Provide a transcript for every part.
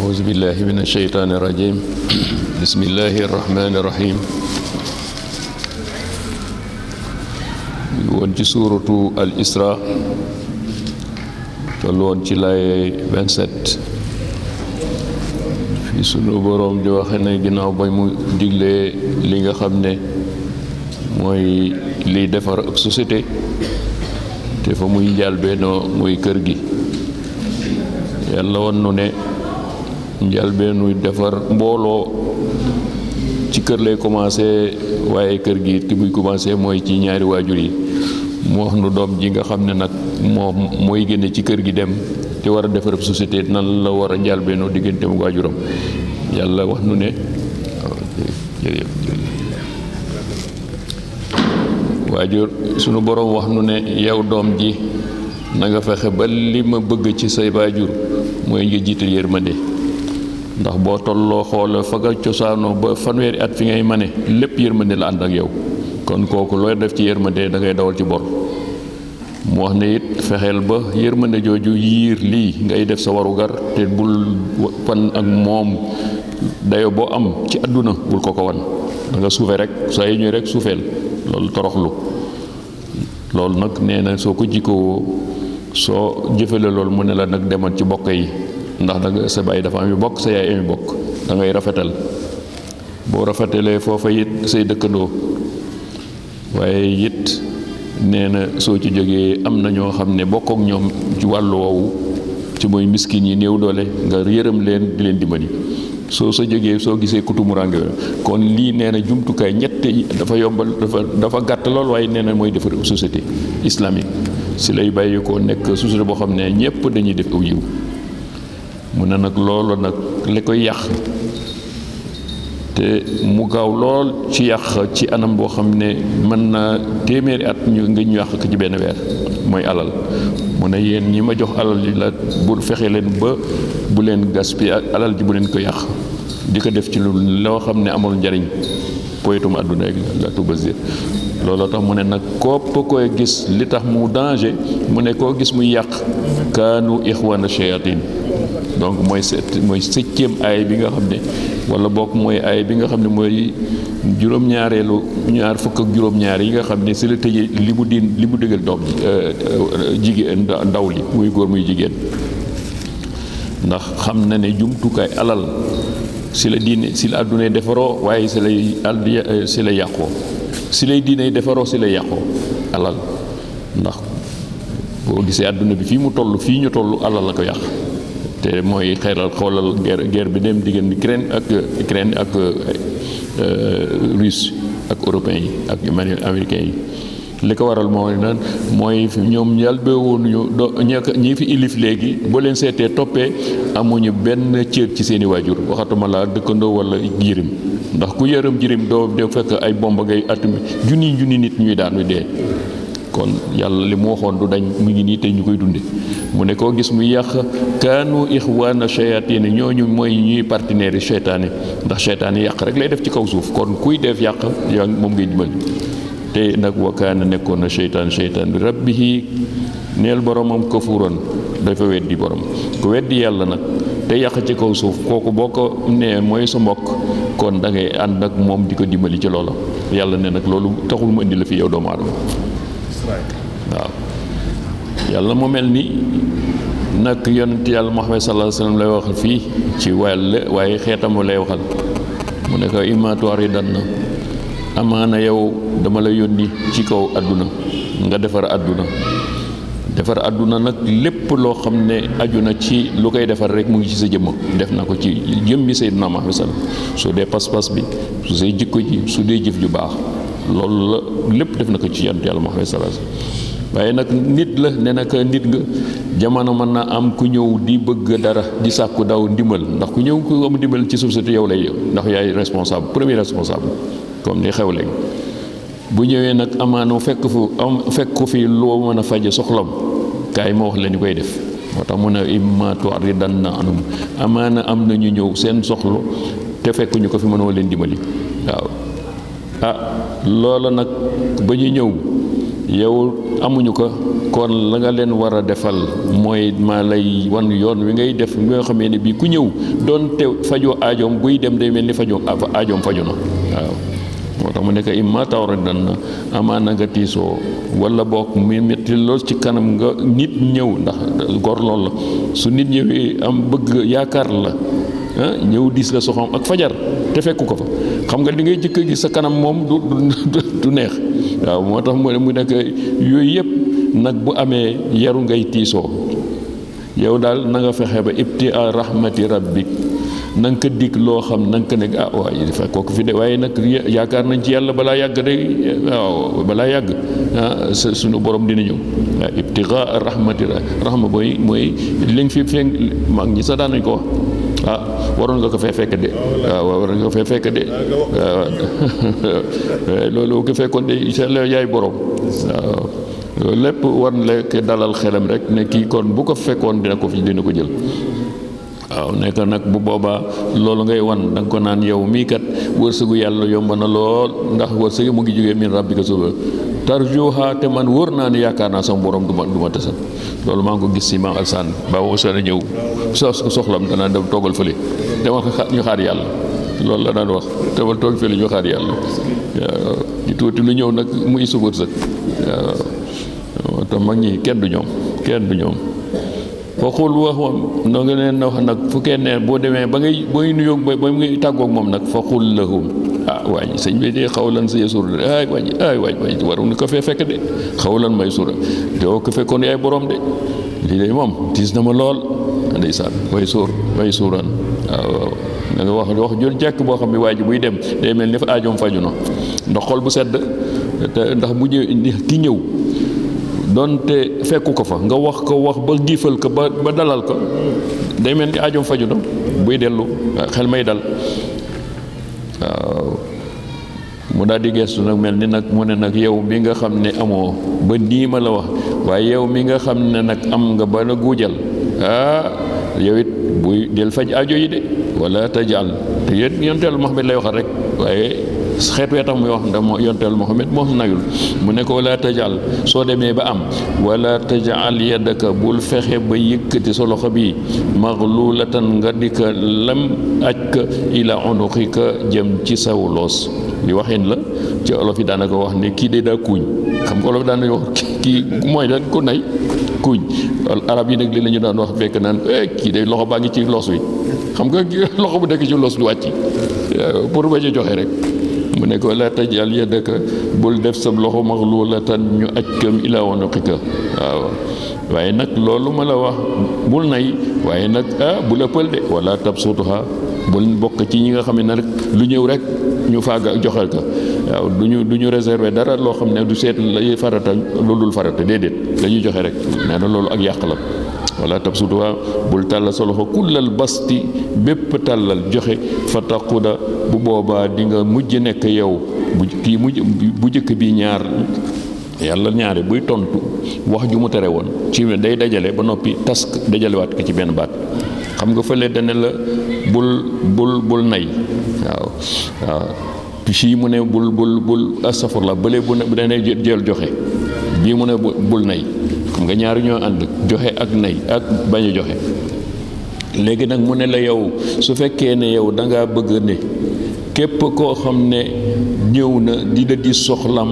أعوذ بالله من الشيطان الرجيم بسم الله الرحمن الرحيم woon ci suuratu al Isra tollu woon ci laay 27 fi sunu boroom di waxe ne ginnaaw ba mu diglee li nga xam ne mooy liy defar ab société te fa muy njàlbeenoo muy kër gi yàlla woon nu ne njàlbeenu defar mbooloo ci kër lay commencé waaye kër gi te muy commencé mooy ci ñaari waajur yi mu wax nu doom ji nga xam ne nag moom mooy génne ci kër gi dem te war a defar ab société nan la war a njàlbeenoo diggante mu waajuram yàlla wax nu ne waajur sunu boroom wax nu ne yow doom ji na nga fexe ba li ma bëgg ci say waajur mooy nga jiital yërmande ndax boo tolloo xool fa nga cosaanoo ba fanweeri at fi ngay mane lépp yërmande la ànd ak yow kon kooku looy def ci yërmande da ngay dawal ci bor mu wax ne it fexeel ba yërmande jooju yiir lii ngay def sa warugar te bul fan ak moom dayo boo am ci àdduna bul ko wan da nga suufe rek saa yi ñuy rek suufeel loolu toroxlu loolu nag nee na soo ko jikkoo soo jëfale loolu mu ne la nag demal ci bokk yi ndax danga sa baay dafa am bokk sa yaay ami bokk da ngay rafetal boo rafetalee foofa it say dëkkandoo waaye it nee na soo ci jógee am na ñoo xam ne bokk ak ñoom ci wàllu woowu ci mooy miskin yi néew doole nga yërëm leen di leen dimbali soo sa jógee soo gisee kutumuraange kon lii nee na jumtukaay ñett dafa yombal dafa gàtt lool waaye nee na mooy defar société islamique si lay bàyyi ko nekk société boo xam ne ñëpp dañuy def aw yiw mu ne nag loolu nag li koy yàq te mu gaaw lool ci yàq ci anam boo xam ne mën na téeméeri at ñu yàq ko ci benn weer mooy alal mu ne yéen ñi ma jox alal yi la bu fexe leen ba bu leen gaspiller alal ji bu leen ko yàq di ko def ci loo xam ne amul njariñ poyetum àdduna ak la tubasir looloo tax mu ne nag kopp koy gis li tax mu danger mu ne koo gis muy yàq kaanu ixwana shayatin donc mooy septième aay bi nga xam ne wala bokk mooy aay bi nga xam ne mooy juróom-ñaareelu ñaar fukk ak juróom-ñaar yi nga xam ne si la tëjee li mu dëggal doom jigéen ndaw li muy góor muy jigéen ndax xam na ne jumtukaay alal si la diine si la àdduna defaroo waaye si lay yàqoo si lay diine defaroo si lay yàqoo alal ndax boo gisee àdduna bi fii mu toll fii ñu toll alal la ko yàq te mooy xoolal guerre bi dem diggante Ukraine ak Russe ak européens yi ak américains yi li ko waral mooy nan mooy ñoom yàlla woon ñi fi ilif léegi boo leen seetee toppee amuñu benn cër ci seeni waajur waxatuma la dëkkandoo wala jirim ndax ku yërëm jirim doo fekk ay bomba ngay atumi junni nit ñuy daanu dee kon yàlla li mu waxoon du dañ mu ngi nii te ñu koy dunde mu ne koo gis muy yàq kaanu ixwaana shayatin ñooñu mooy ñuy partenaires yi seytaane ndax seytaane yàq rek lay def ci kaw suuf kon kuy def yàq yaa moom ngay dimbali te nag wa kaana nekkoon na seytaan bi rabbihi neel boromam kafuuran dafa weddi borom ku weddi yàlla nag te yàq ci kaw suuf kooku boo ko nee mooy sa mbokk kon da ngay ànd ak moom di ko dimbali ci loola yàlla ne nag loolu taxul mu indi la fi yow doomu aadama waaw yàlla mu mel ni nag yonent yàlla Muhammad sallallahu alayhi wasallam lay waxal fii ci waaye xeetam lay waxal mu ne ko imma tu'ridanna amaana yow dama la yónni ci kaw àdduna nga defar àdduna nag lépp loo xam ne aju na ci lu koy defar rek mu ngi ci sa jëmm def na ko ci jëmmi Seydina Muhammad sallallahu alayhi wasallam su dee pas-pas bi su dee jikko ji su dee jëf ju baax loolu la lépp def na ko ci yonent yàlla Muhammad sallallahu alayhi wasallam waaye nag nit la ne nag nit nga jamono mën na am ku ñëw di bëgg dara di sàkku daw ndimbal ndax ku ñëw ku am ndimbal ci société yow lay ndax yaay responsable premier responsable comme ni xew léegi bu ñëwee nag amaana fekk ko fi loo mën a faje soxlam kaay ma wax la ñu koy def moo tax mu ne imma tu'ridanna anhum amaana am na ñu ñëw seen soxla te fekk ñu ko fi mënoo leen dimbali waaw loola nag ba ñu ñëw yow amuñu ko kon la nga leen war a defal mooy maa lay wan yoon wi ngay def nga xamee ne bii ku ñëw doon te fajoo aajoom buy dem day mel ni fajoo aajoom faju na waaw moo tax mu nekk imma tawridan na amaana nga tiisoo wala boog mu metti lool ci kanam nga nit ñëw ndax gor lool la su nit ñëwee am bëgg yaakaar la ñëw diis la soxam ak fajar te fekku ko fa xam nga li ngay jëkk a gis sa kanam moom du neex waaw moo tax mu nekk yooyu yëpp nag bu amee yaru ngay tiisoo yow daal na nga fexe ba ibtia rahmati rabbik na nga ko dig loo xam na nga ko ne waaye dafa kooku fi de waaye nag yaakaar nañ ci yàlla balaa yàgg de waaw balaa yàgg suñu borom dina ñëw waaw ibtiga rahmati rahma mooy li nga fi feeñ mag ñi sax daan nañ ko wax waroon nga ko fee fekk de waaw waroon nga ko fee fekk de waaw loolu ko fekkoon de yaay borom waaw loolu lépp war na la dalal xelam rek ne kii kon bu ko fekkoon dina ko jël waaw nekk nag bu boobaa loolu ngay wan da nga ko naan yow mii kat wërsëgu yàlla yomb na lool ndax wërsëgu mu ngi jógee min rabbika suba tarjuha te man wóor naa ne yaakaar naa sama borom du ma tësal loolu maa ngi ko gis si maam Alsaan ba woo a ñëw soxlam danaa dem toogal fële demal ñu xaar yàlla loolu la daan wax demal toog fële ñu xaar yàlla waaw ñu tuuti lu ñëw nag muy sa wërsëg waaw te mag ñi kenn du ñoom waxul wax moom noo ngi leen na wax nag fu kenn ne boo demee ba ngay nuyoo ba ngay tàggoog moom nag faqul lahum waa ji sëñ bi de xawlan sa yasur ay waaj waru ni ko fee fekk de xawlan may sura doo ko fekkoon yaay borom de lii de moom tiis na ma lool ndeysaan way suuraan waaw da nga wax jël jekk boo xam ne waa ji buy dem day mel ni fa aajoom faju na ndax xol bu sedd ndax bu ki ñëw doonte fekku ko fa nga wax ba giifal ko ba dalal ko day mel ni aajoom faju na buy dellu xel may dal waaw mu daal di gestu nag mel ni nag mu ne nag yow mi nga xam ne amoo ba nii ma la wax waaye yow mi nga xam ne nag am nga ba la guujal yow it buy del faj aajo yi de wala tajal te yéen yonteelu Muhammad lay waxal rek waaye xeet wee tax muy wax ndax yonteelu Muhammad moo nayul mu ne ko wala tajal soo demee ba am wala tajal yadaka bul fexe ba yëkkati sa loxo bi maglulatan nga di ko lam aj ka ila unuqika jëm ci saw loos li waxin la ci olof yi daanaka wax ne kii de daa kuuñ xam nga olof daan nañu wax kii mooy da ko nay kuuñ arab yi nag li la ñu daan wax fekk naan kii de loxo baa ngi ci loos wi xam nga loxo bu nekk ci loos du wàcc pour bañ a joxe rek mu ne ko la tajal yadaka bul def sa loxo maglulatan ñu aj kam ila unuqika waaw waaye nag loolu ma la wax bul nay waaye nag bul ëppal de wala tabsutuha bul bokk ci ñi nga xam ne rek lu ñëw rek ñu faaga joxal ko waaw du ñu réserver dara loo xam ne du seet lay farata loolu dul farata déedéet dañuy joxe rek nee na loolu ak yàq la wala tabsutuha bul tàllal sa loxo kullal basti bépp tàllal joxe fa taquda bu boobaa di nga mujj nekk yow bu jëkk bi ñaar yàlla ñaare buy tontu wax ju mu tere woon ci day dajale ba noppi tas dajalewaat ko ci benn baat xam nga fële dane la bul nay waaw fii mu ne bul astafurla bële bu dane jël joxe bii mu ne bul nay xam nga ñaari ñoo ànd joxe ak nay ak bañ a joxe léegi nag mu ne la yow su fekkee ne yow da ngaa bëgg ne képp koo xam ne ñëw na di la di soxlam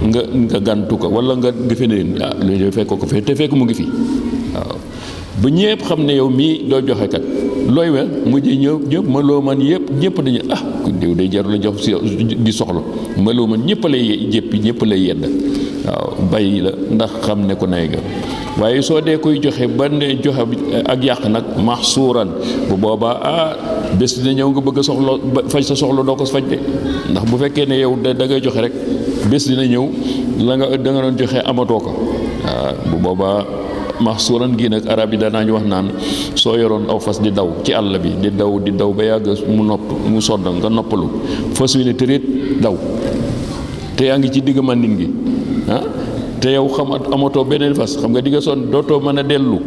nga gàntu ko wala nga defe ne lu fekk ko fe te fekk mu ngi fi waaw ba ñëpp xam ne yow mii doo joxe kat looy we mujj ñëpp ma loo man ñëpp dañu diw day jarul la jox si di soxla ma loo man ñëpp lay jéppi ñëpp lay yedd waaw bàyyi la ndax xam ne ko nay ga waaye soo dee koy joxe ba ne joxe ak yàq nag maxsuuran bu boobaa bés dina ñëw nga bëgg a soxla faj sa soxla doo ko faj de ndax bu fekkee ne yow da ngay joxe rek bés dina ñëw da nga doon joxe amatoo ko waaw bu boobaa maxsuuran gi nag arab yi danaañu wax naan soo yoroon aw fas di daw ci àll bi di daw ba yàgg mu sodd nga noppalu fas wi ne tëreet daw te yaa ngi ci digg màndin gi te yow amatoo beneen fas xam nga di nga sonn dootoo mën a dellu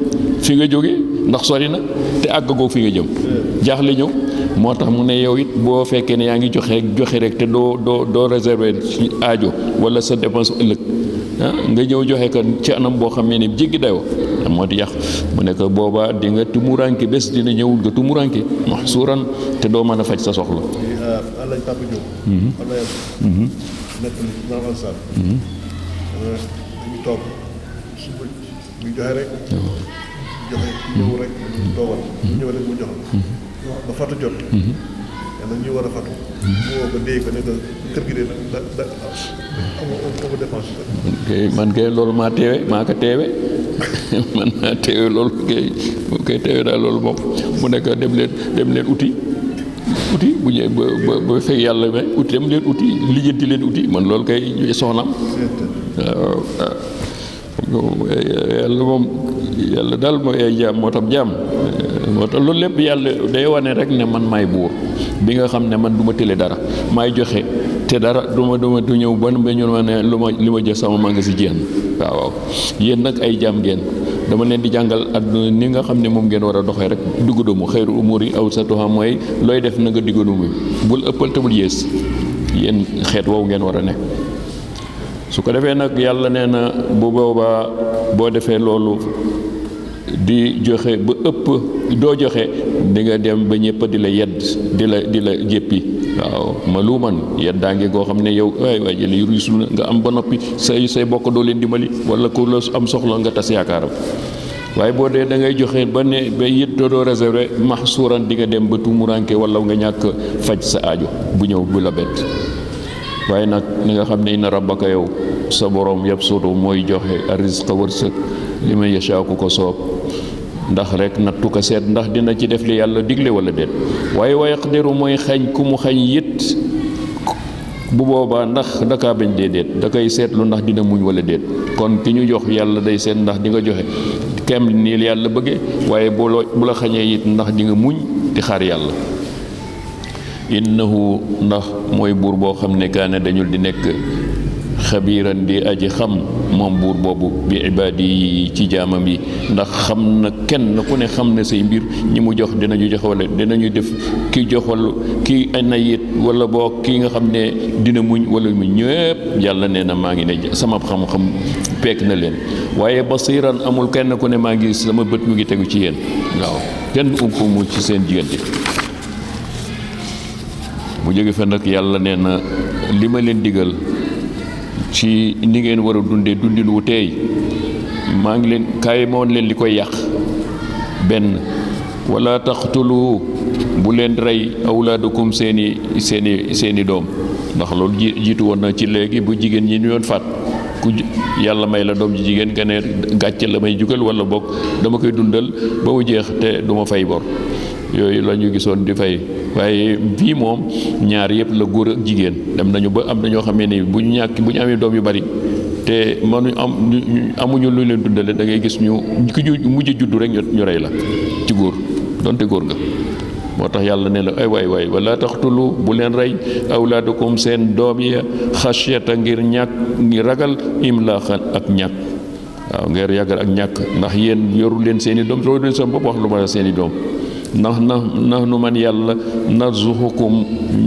fi nga jóge ndax sori na te àggagoo fi nga jëm jaaxle ñëw moo tax mu ne yow it boo fekkee ne yaa ngi joxe rek te doo réserver ci aajo wala sa dépense ëllëg nga ñëw joxe ko ci anam boo xam ne jéggi dayoo moo di yàq mu ne ko boobaa di nga tumuranke bés dina ñëw nga tumuranke mahsuuran te doo mën a faj sa soxla. Alañ Papa Diop. am na yàlla. nekk na maam Alsaan. dañu toog suba ñu joxe rek. joxe ñëw rek ñu toogal. ñëw rek mu jox la. ba fatu jot. yàlla ñu war a fatu. mu woo ko dee ko ne kër gi de da amoo dépense. man kay loolu maa teewe maa ko teewe man maa teewe loolu kay moom kay teewe daal loolu moom mu nekk dem leen uti bu ñëwee ba fekk yàlla may uti dem leen uti lijjanti leen uti man loolu kay soxnaam waaw yàlla moom yàlla daal mooy ay jaam moo tax jaam moo tax loolu lépp yàlla day wane rek ne man maay buur bi nga xam ne man du ma tële dara maay joxe te dara du ñëw ba ñu ma ne li ma jël sama magasin jeex na waaw yéen nag ay jaam ngeen dama leen di jàngal àdduna ni nga xam ne moom ngeen war a doxee rek diggu doomu xayru umuri awsatuha mooy looy def na nga diggu doomu bul ëppal te bul yées yéen xeet woowu ngeen war a nekk. su ko defee nag yàlla nee na bu boobaa boo defee loolu di joxe ba ëpp doo joxe di nga dem ba ñëpp di la yedd di la jéppi waaw maluuman yeddaa ngi goo xam ne yow waay jële ruusul nga am ba noppi say bokk doo leen dimbali wala ku la am soxla nga tas yaakaaram waaye boo dee da ngay joxe ba ne ba it doo réservé mahsuuran di nga dem ba tumuranke wala nga ñàkk faj sa aajo bu ñëw bu la bett waaye nag ni nga xam ne inna rabbaka yow sa borom yabsutu mooy joxe arrizqa wërsëg li man yashaa ku ko soob ndax rek nattu ko seet ndax dina ci def li yàlla digle wala déet waaye wa yaqdiru mooy xañ ku mu xañ it bu boobaa ndax dakaa bañ déedéet da koy seetlu ndax dina muñ wala déet kon ki ñu jox yàlla day seet ndax di nga joxe kem nii yàlla bëggee waaye bu la xañee it ndax di nga muñ di xaar yàlla innahu ndax mooy buur boo xam ne kaane dañul di nekk xabiiran di aji xam moom buur boobu bi ibaadi yi ci jaamam yi ndax xam na kenn ku ne xam ne say mbir ñi mu jox dinañu jox wala dinañu def ki jox wala ki nayit wala boo ki nga xam ne dina muñ wala mu ñëpp yàlla nee na maa ngi ne sama xam-xam peek na leen waaye basiran amul kenn ku ne maa ngi sama bët mu ngi tegu ci yéen waaw kenn ump mu ci seen diggante bu jóge fa nag yàlla nee na li ma leen digal ci ni ngeen war a dundee dundin wu teey maa ngi leen kaay ma woon leen li koy yàq benn wala taqtulu bu leen rey awlaadakum seeni doom ndax loolu jiitu woon na ci léegi bu jigéen ñi ñu yoon faat ku yàlla may la doom ji jigéen nga ne gàcce la may jugal wala boog dama koy dundal ba mu jeex te du ma fay bor yooyu la ñu gisoon di fay waaye fii moom ñaar yëpp la góor ak jigéen dem nañu ba am na ñoo xamee ni bu ñu amee doom yu bari te amuñu lu leen dundale da ngay gis ñu mujj juddu rek ñu rey la ci góor donte góor nga moo tax yàlla ne la ay waay wala taxtulu bu leen rey awlaadakum seen doom yi xashyata ngir ragal imlaaxan ak ñàkk waaw ngir yàggal ak ñàkk ndax yéen yoru leen seeni doom yoru leen seen bopp wax lu ma seeni doom ndax nax nu man yàlla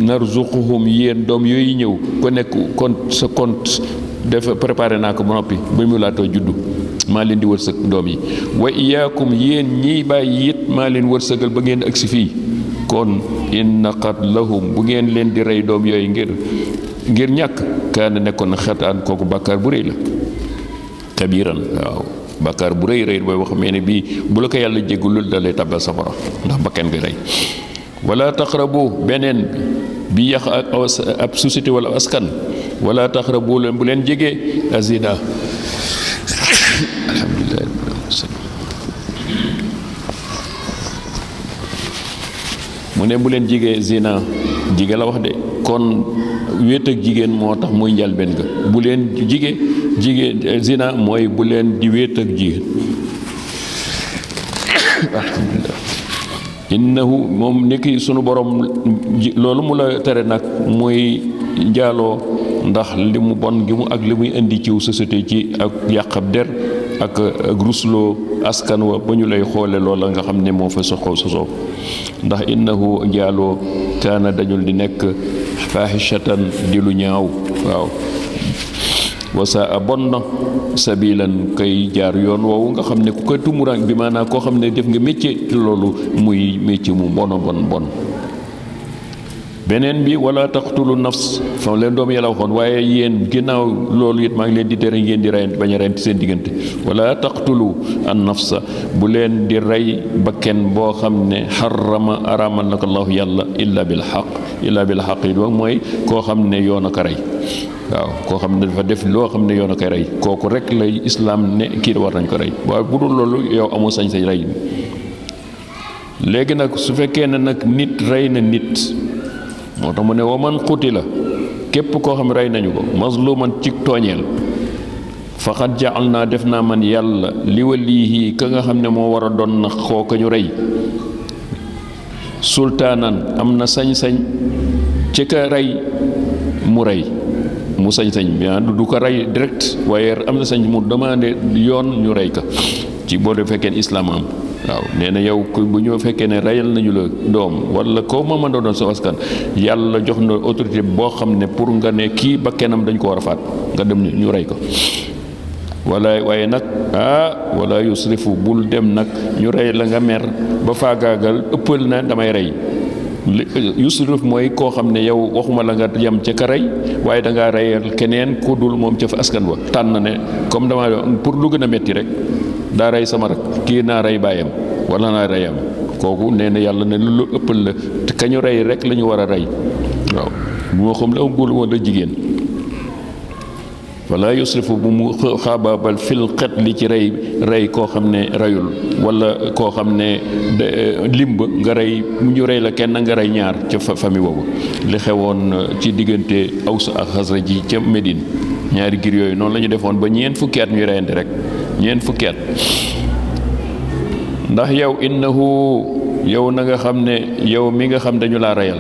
narzuquhum yéen doom yooyu ñëw ko nekk compte sa compte dafa préparé naa ko ba noppi ba mu laatoo juddu maa leen di wërsëg doom yi wa iyaakum yéen ñiy bàyyi it maa leen wërsëgal ba ngeen agsi fii kon inna qatlahum bu ngeen leen di rey doom yooyu ngir ñàkk kaana nekkoon na xataan kooku bàkkaar bu rëy la kabiran waaw bàkkaar bu rëy booy wax mee ne bii bu la ko yàlla jéggulul da lay tabal safara ndax bakken nga rey wala taqrabu beneen bi yàq ab société wala askan wala taqrabu leen bu leen jegee azina alhamdulillah mu ne bu leen jegee zina jigéen la wax de kon wéet ak jigéen moo tax muy njalbeen ga bu leen jigéen zina mooy bu leen di wéet ak jigéen alhamdulillah innahu moom nekki sunu borom loolu mu la tere nag muy njaaloo ndax li mu bon gi mu ak li muy indi ciw société ci ak yàqab der ak rusloo askan wa ba ñu lay xoole loola nga xam ne moo fa sosoo ndax innahu njaaloo kaana dañul di nekk faaxishatan di lu ñaaw waaw wasaa bon na sabilan kay jaar yoon woowu nga xam ne ku koy tumuraan bi maanaam koo xam ne def nga métier te loolu muy métier mu bon beneen bi wala taqtulu nafs fa leen doom yàlla waxoon waaye yéen ginnaaw loolu it maa ngi leen di tere ngeen di reyante bañ a reyante seen diggante wala taqtulu an nafsa bu leen di rey bakken boo xam ne xarama araamal na ko allahu yàlla illa bil xaq yi mooy koo xam ne yoon a ko rey waaw koo xam ne dafa def loo xam ne yoon a koy rey kooku rek lay islaam ne kii war nañ ko rey waaye bu dul loolu yow amoo sañ-sañ rey léegi nag su fekkee ne nag nit rey na nit moo tax mu ne wa man qutila képp koo xam rey nañu ko mazluman ci tooñeel faqad jaal naa def naa man yàlla li walihi ka nga xam ne moo war a doon na kooka ñu rey sultaanan am na sañ-sañ ci ka rey mu rey mu sañ-sañ bi du ko rey direct waaye am na sañ mu demandé yoon ñu rey ka ci boo de fekkee islaam am waaw nee na yow bu ñu fekkee ne reyal nañu la doom wala koo ma mën a doon sa askan yàlla jox na autorité boo xam ne pour nga ne kii ba kennam dañ ko war a faat nga dem ñu rey ko wala waaye nag wala yusrifu bul dem nag ñu rey la nga mer ba faagaagal ëppal na damay rey yusrif mooy koo xam ne yow waxuma la nga yem ca ka rey waaye da ngaa reyal keneen ku dul moom ca fa askan wa tànn ne comme dama pour lu gën a metti rek daa rey sama rak kii naa rey baayam wala naa reyam kooku nee na yàlla ne lu ëppal la te kañu rey rek la ñu war a rey waaw moo xam la góor wala jigéen wala yusrifu bu mu xaabaabal fil qatli ci rey koo xam ne reyul wala koo xam ne limba nga rey mu ñu rey la kenn nga rey ñaar ca famille boobu li xewoon ci diggante Aws ak Xasraj ji ca Médine ñaari giir yooyu noonu la ñu defoon ba ñeent fukki at ñuy reyante rek ñeent fukki at ndax yow na nga xam ne yow mi nga xam dañu laa reyal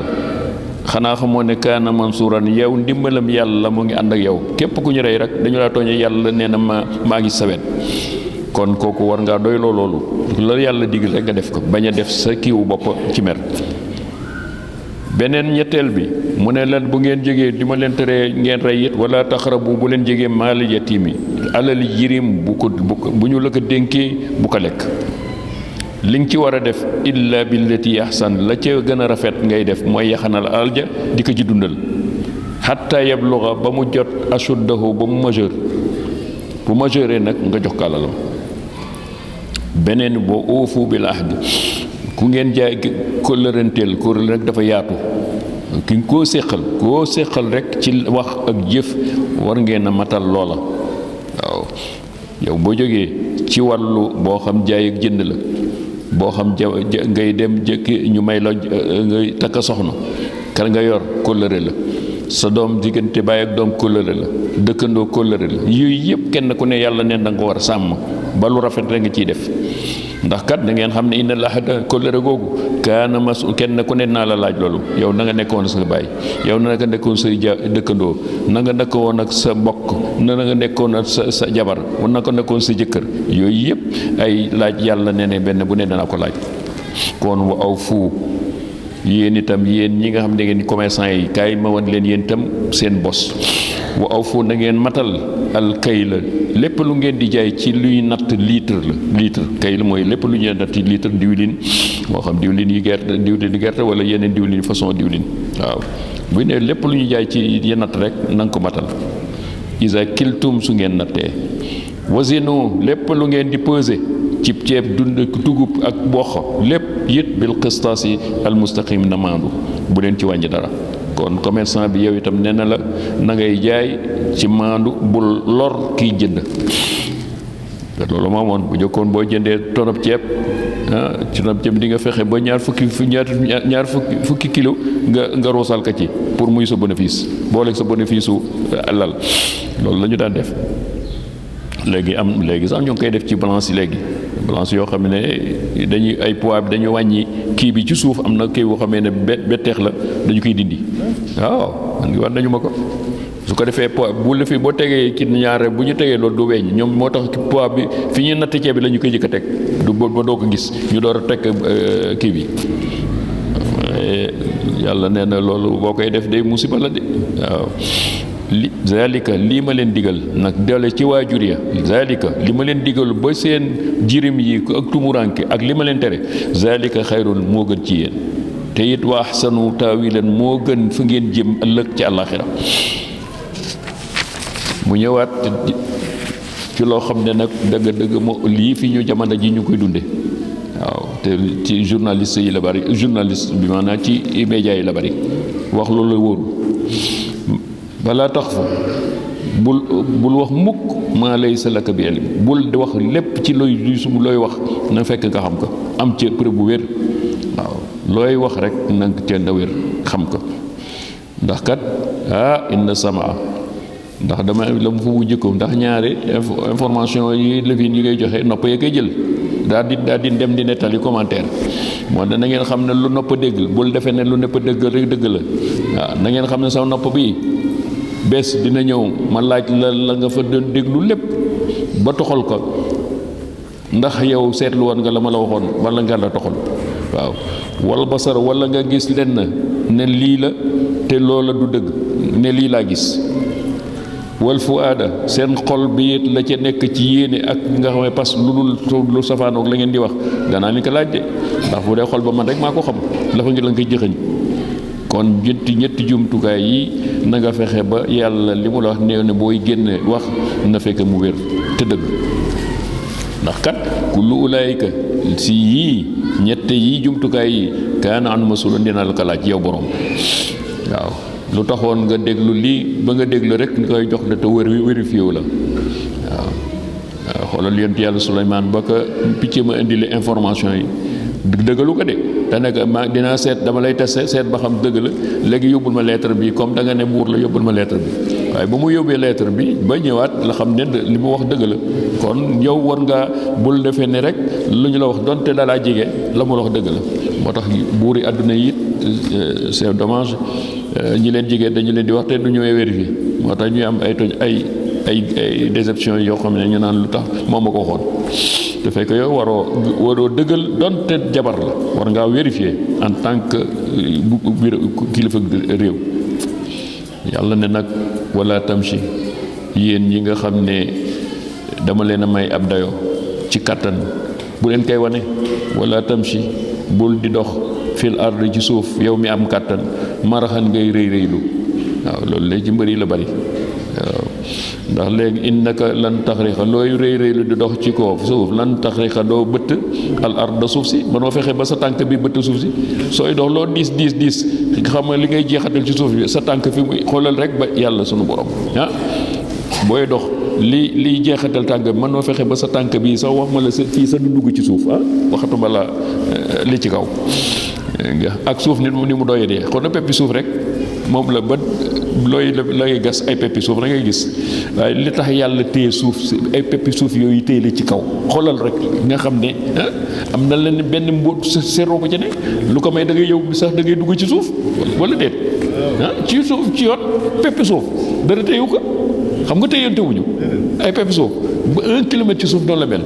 xanaa xamoo ne kaana mansuuran yow ndimbalam yàlla mu ngi ànd ak yow képp ku ñu rey rek dañu laa tooñe yàlla nee na maa ngi sawet kon kooku war ngaa doy loolu la yàlla digal rek nga def ko bañ a def sa kiiwu bopp ci mer beneen ñetteel bi mu ne leen bu ngeen jógee di ma leen teree ngeen rey it wala taxarabu bu leen jógee maal yatiimi alali jirim bu ñu la ko dénkee bu ko lekk li nga ci war a def illa billati ahsan la ca gën a rafet ngay def mooy yaxanal alal ja di ko ci dundal xatta yabluga ba mu jot ashuddahu ba mu majeur bu majeuree nag nga jox ko alalam beneen boo uufu bil ahdi ku ngeen jaay kóllëranteel kóllëre rek dafa yaatu ki nga koo séqal rek ci wax ak jëf war ngeen a matal loola waaw yow boo jógee ci wàllu boo xam jaay ak jënd la boo xam ngay dem jëkki ñu may la ngay takk soxna kan nga yor kóllëre la sa doom diggante baay ak doom kóllëre la dëkkandoo kóllëre la yooyu yëpp kenn ku ne yàlla neen da nga ko war a sàmm ba lu rafet rek nga ciy def ndax kat da ngeen xam ne inna lahada kóllëre googu kaana masul kenn ku ne naa la laaj loolu yow na nga nekkoon sa baay yow na nga nekkoon sa dëkkandoo na nga nekkoon ak sa mbokk na nga nekkoon ak sa jabar na nga nekkoon sa jëkkër yooyu yëpp ay laaj yàlla ne benn bu ne dana ko laaj kon wa aw fu yéen itam yéen ñi nga xam ne ngeen commerçant yi kaay ma wan leen yéen itam seen bos wa aw fu na ngeen matal al kay la lépp lu ngeen di jaay ci luy natt litre kay la mooy lépp lu ñuy natt litre diwlin moo xam diwlin yi gerte wala yeneen diwlin façon diwlin waaw bu ne lépp lu ñuy jaay ci yi natt rek na nga ko matal isa kiltum su ngeen nattee wasinu lépp lu ngeen di peser ci ceeb dugub ak mboq lépp it bil qistaas yi al mustaqim na maandu bu leen ci wàññi dara kon commerçant bi yow itam nee na la na ngay jaay ci maandu bul lor kiy jënd te loolu moo amoon bu jëkkoon boo jëndee tonab ceeb ci tonab ceeb di nga fexe ba ñaar fukki kilo nga roosal ka ci pour muy sa bénéfice booleeg sa bénéfice su alal loolu la ñu daan def léegi sax ñu ngi koy def ci balance yi léegi balance yoo xam ne dañuy ay poids bi dañuy wàññi kii bi ci suuf am na kii boo xamee ne betteex la dañu koy dindi waaw man ngi war nañu ma ko su ko defee poids bu la fi boo tegee ci ñaare bu ñu tegee loolu du weñ ñoom moo tax poids bi fi ñuy natt ceeb bi la ñu koy jëkk a teg du ba doo ko gis ñu door a teg kii bi yàlla nee na loolu boo koy def day musiba la de waaw zalika lii ma leen digal nag dale ci waajur ya zalika li ma leen digal ba seen jirim yi ak tumuranke ak li ma leen tere zalika xayrun moo gën ci yéen te it wa ahsanu taawilan moo gën fa ngeen jëm ëllëg ci àllaaxira mu ñëwaat ci loo xam ne nag dëgg moo lii fi ñu jamono ji ñu koy dunde waaw te ci journaliste yi la bari journaliste bi maanaam ci média yi la bari wax loolu la wóoru balaa tax fa bul wax mukk maa laysa laka bi ilm bul di wax lépp ci looy wax na fekk nga xam ko am ci preuve bu wér waaw looy wax rek nag ca nda wér xam ko ndax kat inna samaa ndax dama la mu fa mu jëkkoom ndax ñaari information yi lëfin yi ngay joxe nopp ya koy jël daal di dem di nettali commentaire moo da na ngeen xam ne lu nopp dégg bul defee ne lu nopp dégg rek dëgg la waaw na ngeen xam ne sa nopp bi bés dina ñëw ma laaj la nga fa doon déglu lépp ba toxal ko ndax yow seetlu woon nga la ma la waxoon wala nga la toxal waaw wal basar wala nga gis lenn ne lii la te loola du dëgg ne lii laa gis wal fuaada seen xol bi it la ca nekk ci yéene ak nga xam ne parce que lu safaanoog la ngeen di wax danaa ni ko laaj de ndax bu dee xol ba man rek maa ko xam la fa ngi la nga koy jëxëñ kon ñetti jumtukaay yi na nga fexe ba yàlla li mu la wax néew ne booy génne wax na fekk mu wér te dëgg ndax kat kullu ulaayika si yii ñette yii jumtukaay yi kaana an masuulan dina la ko laaj yow borom waaw lu taxoon nga déglu lii ba nga déglu rek nga koy jox de te vérifié wu la waaw xoolal yonent yàlla Suleymaan ba ko picc ma indi le information yi dëggalu ko de te nag dinaa seet dama lay testé seet ba xam dëgg la léegi yóbbul ma lettre bi comme da nga ne buur la yóbbul ma lettre bi waaye ba mu yóbbee lettre bi ba ñëwaat la xam ne li mu wax dëgg la kon yow war ngaa bul defee ne rek lu ñu la wax donte da laa jege la mu la wax dëgg la moo tax buuri àdduna yi it c'est dommage ñi leen jege dañu leen di wax te du ñëwee vérifier moo tax ñuy am ay toj ay déception yoo xam ne ñu naan lu tax moom ma ko waxoon te fekk yow waroo dëggal donte jabar la war ngaa vérifier en tant que kilifa réew yàlla ne nag wala tamshi yéen ñi nga xam ne dama leen a may ab dayo ci kattan bu leen koy wane wala tamshi bul di dox fil ard ci suuf yow mi am kattan maraxan ngay rëylu waaw loolu léegi ci mbëri la bari waaw ndax léegi innaka lan taxriqa looy rëylu di dox ci kaw suuf lan taxriqa doo bëtt al ard suuf si manoo fexe ba sa tànk bi bëtt suuf si sooy dox loo diis xam nga li ngay jeexatal ci suuf bi sa tànk fi muy xoolal rek ba yàlla sunu borom booy dox liy jeexatal tànk bi mënoo fexe ba sa tànk bi sax wax ma la sa fii sa du dugg ci suuf waxatuma la li ci kaw ak suuf ni mu doyee dee kon na peppi suuf rek moom la ba looy gas ay peppi suuf da ngay gis waaye li tax yàlla téye suuf si ay peppi suuf yooyu téye la ci kaw xoolal rek nga xam ne am na leen benn mbóot seroo ko ci ne lu ko may da ngay yow sax da ngay dugg ci suuf wala déet ci suuf ci yoon peppi suuf dara téyewu ko xam nga téyante wuñu ay peppi suuf ba 1 kilomètre ci suuf doon la mel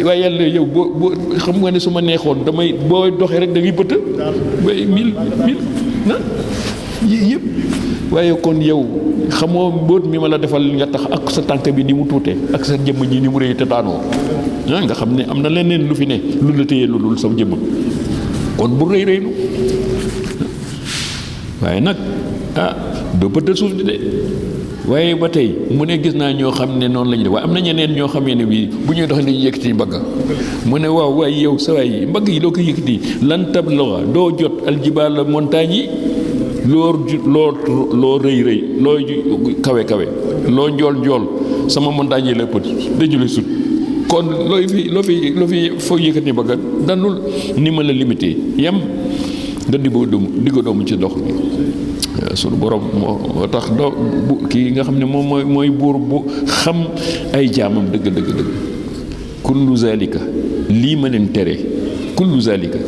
waaye yàlla yow boo xam nga ne su ma neexoon damay boo doxee rek da ngay bëtt bay 1000 yëpp waaye kon yow xamoo mbóot mi ma la defal nga tax ak sa tànk bi ni mu tuutee ak sa jëmm ji ni mu rëy te daanoo nga xam ne am na leneen lu fi ne lu la téye lu dul sa jëmm kon bu rëylu waaye nag doo bëttal suuf di de waaye ba tey mu ne gis naa ñoo xam ne noonu la ñu def waaye am na ñeneen ñoo xamee ne bii bu ñuy dox dañuy yëkkati mbagg mu ne waaw waaye yow sa waay mbagg yi loo ko yëkkati lan tablaxa doo jot aljibaal montagne yi loo rëy loo kawe loo njool sama montagne yi la ëpp dañu la sut kon loo fi foo yëkkati mbagg danul ni ma la limité yam nga diggu doomu ci dox bi sunu borom moo tax kii nga xam ne moom mooy buur bu xam ay jaamam dëgg kullu zalika lii ma leen tere kullu zalika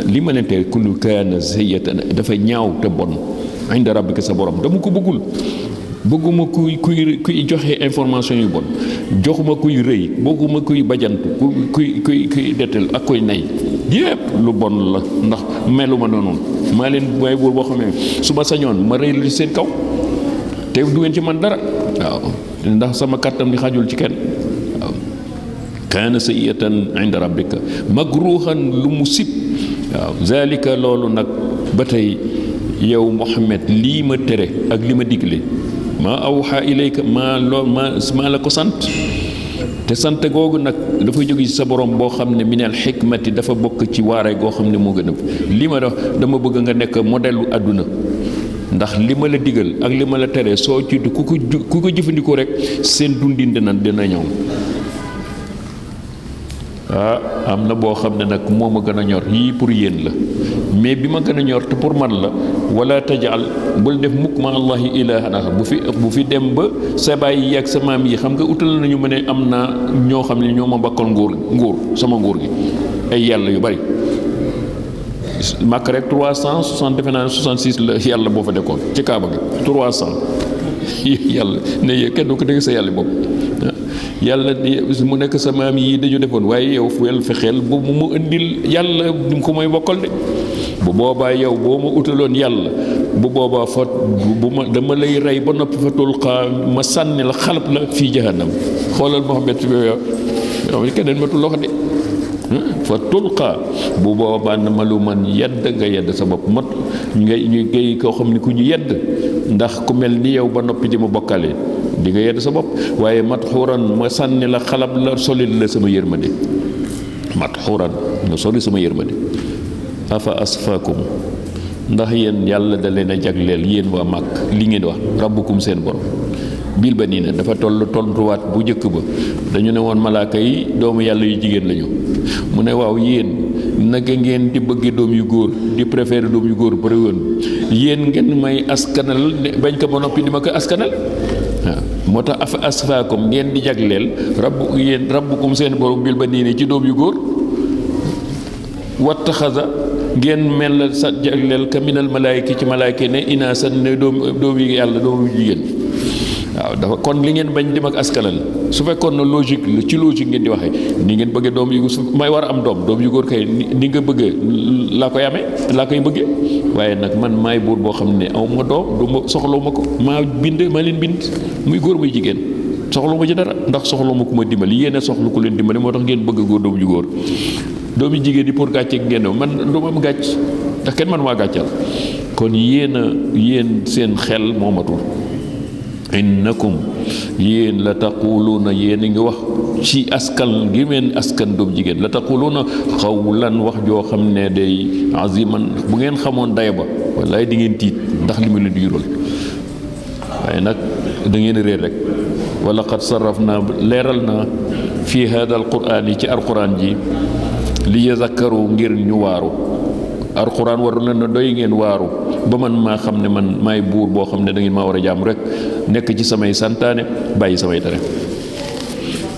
lii ma leen tere kullu kaana sayyatan dafa ñaaw te bon inda rabbika sa borom dama ko bëgguma kuy joxe information yu bon joxuma kuy rëy bëgguma kuy bajantu kuy dettel ak kuy nay yépp lu bon la ndax meluma noonu maa leen waaye buur boo xam ne su ma sañoon ma rëy lu seen kaw te du ngeen ci man dara waaw ndax sama kàttan di xajul ci kenn waaw kaana sayyatan inda rabbika makruhan lu mu sib waaw zalika loolu nag ba tey yow Muhammad lii ma tere ak li ma digle maa awxa ilayka maa la ko sant te sant googu nag dafa jóge ci sa borom boo xam ne minal xikmati dafa bokk ci waare goo xam ne moo gën a li ma wax dama bëgg nga nekk modèle àdduna ndax li ma la digal ak li ma la tere soo ci ku ko jëfandikoo rek seen dundin dina ñëw am na boo xam ne nag moo ma gën a ñor yii pour yéen la mais bi ma gën a ñor te pour man la wala tajal bul def mukk ma allahi ilahan axar bu fi dem ba sa baay yi ak sa maam yi xam nga utal nañu ma ne am na ñoo xam ne ñoo ma bakkal nguur sama nguur gi ay yàlla yu bari màkk rek 360 defe naa ne 66 la yàlla boo fa dekkoon ci kaaba gi 300 yàlla ne kenn du ko dégg sa yàlla bopp yàlla mu nekk sa maam yi dañu defoon waaye yow fu yàlla fexeel bu mu indil yàlla ni mu ko mooy bokkal de bu boobaa yow boo ma utaloon yàlla bu boobaa fa bu ma dama lay rey ba noppi fa tulqaa ma sànni la xalab la fii jahannam xoolal Muhammad yow keneen ma tuloo de fa tulqaa bu boobaa na ma lu man yedd nga yedd sa bopp mat ngay koo xam ne ku ñu yedd ndax ku mel ni yow ba noppi di ma bokkale di nga yedd sa bopp waaye matxuuran ma sànni la xalab la solil la sama yërmande matxuuran nga soli sama yërmande afa asfaakum ndax yéen yàlla da leen a jagleel yéen waa màkk li ngeen wax rabbukum seen borom bil ba nii ne dafa tontuwaat bu njëkk ba dañu ne woon malaaka yi doomu yàlla yu jigéen lañu mu ne waaw yéen naka ngeen di bëgge doom yu góor di préféré doom yu góor bëri woon yéen ngeen may askanal bañ ko ba noppi di ma ko askanal waaw moo tax afa asfaakum ngeen di jagleel rabbukum seen borom bil ba nii ne ci doom yu góor wattaxasa ngeen mel la sa jagleel ka minal malaayika ci malaayika ne inaasan ne doom yi yàlla doom yu jigéen waaw dafa kon li ngeen bañ dem ak askanal su fekkoon na logique la ci logique ngeen di waxee ni ngeen bëggee doom yu su may war a am doom yu góor kay ni nga bëggee laa koy amee laa koy bëggee waaye nag man maay buur boo xam ne aw ma doom du ma soxlawu ma ko maa leen bind muy góor muy jigéen soxlawu ma ci dara ndax soxlawu ma ku ma dimbali yéen a soxla ku leen dimbali moo tax ngeen bëgg góor doom yu góor doomi jigéen yi pour gàcce ngeen man du ma am gàcc ndax kenn man maa gàccal kon yéen seen xel moo matul innakum yéen la taquluuna yéen a ngi wax ci askan gi meen askan doom jigéen la taquluuna xawlan wax joo xam ne day aziman bu ngeen xamoon day ba wallaay di ngeen tiit ndax li ma leen di yural waaye nag da ngeen réer rek wala qad sarraf naa leeral naa fii hada alquran yi ci alquran ji li yazakkaru ngir ñu waaru alquran waru leen na doy ngeen waaru ba man maa xam ne man maay buur boo xam ne da ngeen maa war a jàmm rek nekk ci samay santaane bàyyi samay tere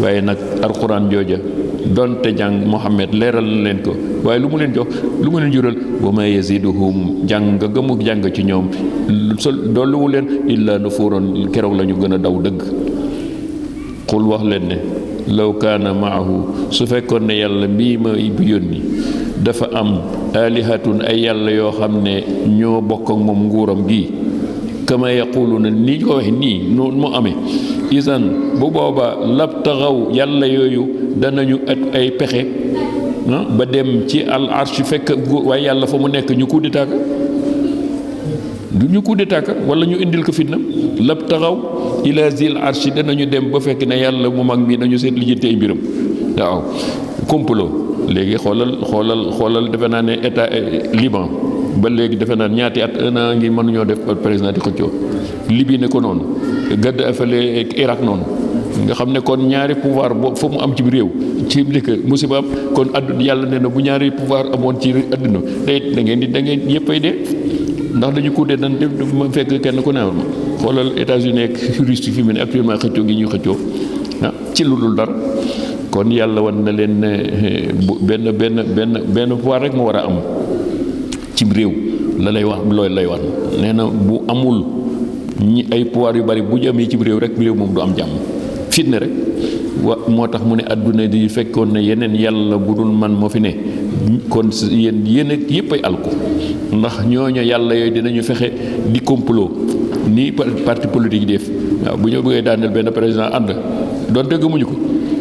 waaye nag alquran jooja donte jàng Muhammad leeral na leen ko waaye lu mu leen jox lu mu leen jural wa ma yaziduhum jàng ga mu jàng ci ñoom dolluwu leen illa nufuuran keroog la ñu gën a daw dëgg xul wax leen ne law kaana maahu su fekkoon ne yàlla mbii ma yónni dafa am alihatun ay yàlla yoo xam ne ñoo bokk ak moom nguuram gi kama yaquluna ni ko waxe nii noonu mu amee isan bu boobaa labtaxaw yàlla yooyu danañu at ay pexe ba dem ci al arsh fekk waaye yàlla fa mu nekk ñu coup d'état du ñu coup d'état wala ñu indil ko fitna labtaxaw ila zil arsh danañu dem ba fekk ne yàlla mu mag mi nañu seet lijjanti ay mbiram waaw complot léegi xoolal defe naa ne état Liban ba léegi defe naa ñaati at un an ngi mënuñoo def président di xëccoo Libye ne ko noonu gàdd afale Irak noonu nga xam ne kon ñaari pouvoir boobu fa mu am ci réew ci ndëkk musiba am kon yàlla ne na bu ñaari pouvoir amoon ci àdduna da ngeen yëppay dee ndax dañu kuddee dan def ma fekk kenn ku newal ma xoolal États-Unis ak Russie fi mu ne actuellement xëccoo gi ñuy xëccoo ci lu dul dara kon yàlla wan na leen ne benn pouvoir rek mu war a am ci réew la lay wax loolu lay wax nee na bu amul ñi ay pouvoir yu bari bu amee ci réew rek réew moom du am jàmm fitna rek moo tax mu ne adduna di fekkoon ne yeneen yàlla bu dul man moo fi ne kon yéen yëpp ay alku ndax ñooñu yàlla yooyu dinañu fexe di complot nii parti politique def waaw bu ñu bëggee daaneel benn président ànd doonte gëmuñu ko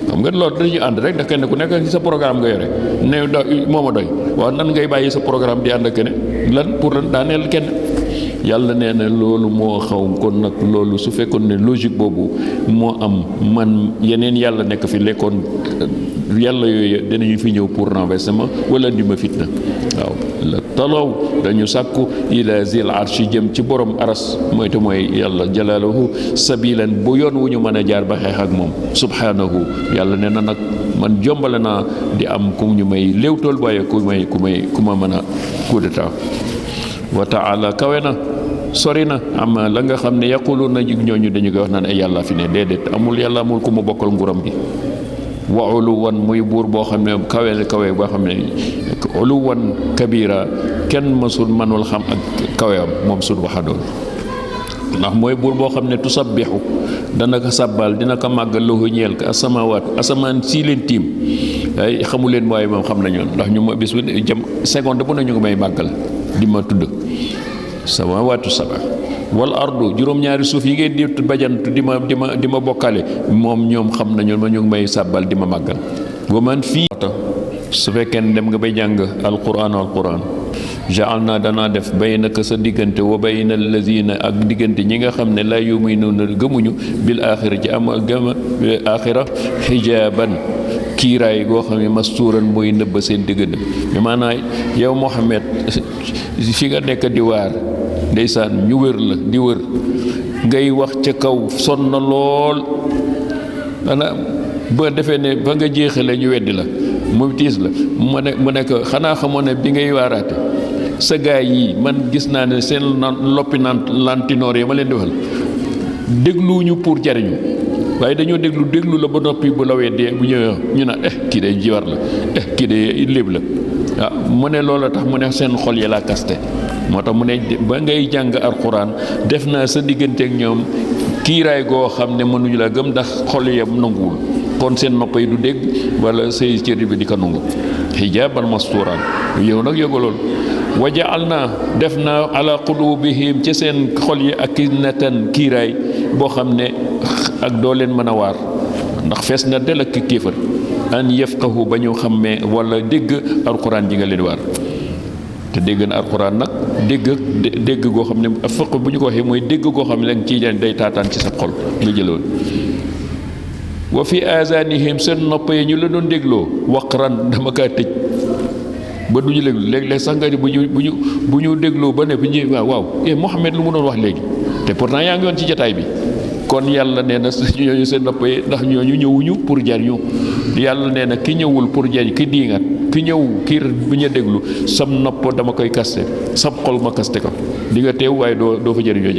xam nga loolu dañuy ànd rek ndax kenn ku nekk ci sa programme nga yore ne moo ma doy waaw nan ngay bàyyi sa programme di ànd ak keneen lan pour lan daaneel kenn yàlla nee na loolu moo xaw kon nag loolu su fekkoon ne logique boobu moo am man yeneen yàlla nekk fi lekkoon yàlla yooyu danañu fi ñëw pour renversement wala indi ma fitna waaw la talaw dañu sàkku ila zil arshi jëm ci borom aras mooy te mooy yàlla jalaaluhu sabilan bu yoon wu ñu mën a jaar ba xeex ak moom subhanahu yàlla nee na nag man jombale naa di am ku ñu may léewtool waaye ku ma mën a coup d'état wa taala kawe na sori na am la nga xam ne yaqulu na ñooñu dañu koy wax naan ay yàlla fi ne déedéet amul yàlla amul ku mu bokkal nguuram gi wa uluwan muy buur boo xam ne kawe boo xam ne uluwan kabira kenn mësul mënul xam ak kaweyam moom subhanahu ndax mooy buur boo xam ne tusabbihu dana ko sàbbal dina ko màggal lahu ñeel ko asamaan sii leen tiim ay xamu leen waaye moom xam nañu ndax ñu ma bis bu jëm seconde bu ne ñu ngi may màggal di ma tudd samaawaatu saba wal ardu juróom-ñaari suuf yi ngeen di bajantu di ma bokkale moom ñoom xam nañu ma ñu ngi may sàbbal di ma màggal wa man fii su fekkee ne dem nga bay jàng alquran jaal naa danaa def baynaka sa diggante wa bayna allazina ak diggante ñi nga xam ne laa yuminuuna gëmuñu bil axira ci am gëma axira xijaaban kiiraay goo xam ne mastuuran mooy nëbba seen diggante bi maanaam yow Muhammad fi nga nekk di waar ndeysaan ñu wër la di wër ngay wax ca kaw sonn na lool ana ba defee ne ba nga jeexale ñu weddi la mu tiis la mu nekk xanaa xamoon ne bi ngay waaraate sa gaay yi man gis naa ne seen loppi lantinoor yi ma leen defal dégluwuñu pour jariñu waaye dañoo déglu la ba noppi bu la weddee bu ñëwee ñu naan kii de jiwar la kii de léeb la waaw mu ne loola tax mu ne seen xol yi laa kaste moo tax mu ne ba ngay jàng alxuraan def naa sa diggante ak ñoom kiiraay goo xam ne mënuñu la gëm ndax xol yam nanguwul kon seen nopp yi du dégg wala say cër bi di ko nangu hijaaban mastuuraan yow nag yëgu loolu wa ja'alnaa def naa ala quluubihim ci seen xol yi akinnatan kiiraay boo xam ne ak doo leen mën a waar ndax fees na del ak kéefër an yafqahu ba ñu xammee wala dégg alquran ji nga leen waar te dégg na alquran nag dégg goo xam ne faq bu ñu ko waxee mooy dégg goo xam ne la nga ciy day taataan ci sa xol nga jëloon wa fi azanihim seen nopp yi ñu la doon dégloo waqran dama kaa tëj ba du ñu déglu léeg-léeg sax nga di bu ñu dégloo ba ne bu ñu waaw Mouhamed lu mu doon wax léegi te pourtant yaa ngi woon ci jataay bi kon yàlla nee na ñooñu seen nopp yi ndax ñooñu ñëwuñu pour jariñu yàlla nee na ki ñëwul pour jariñ ki diingat ki ñëw kii bu ñu déglu sam nopp dama koy kaste sam xol ma kaste ko di nga teew waaye doo fa jariñu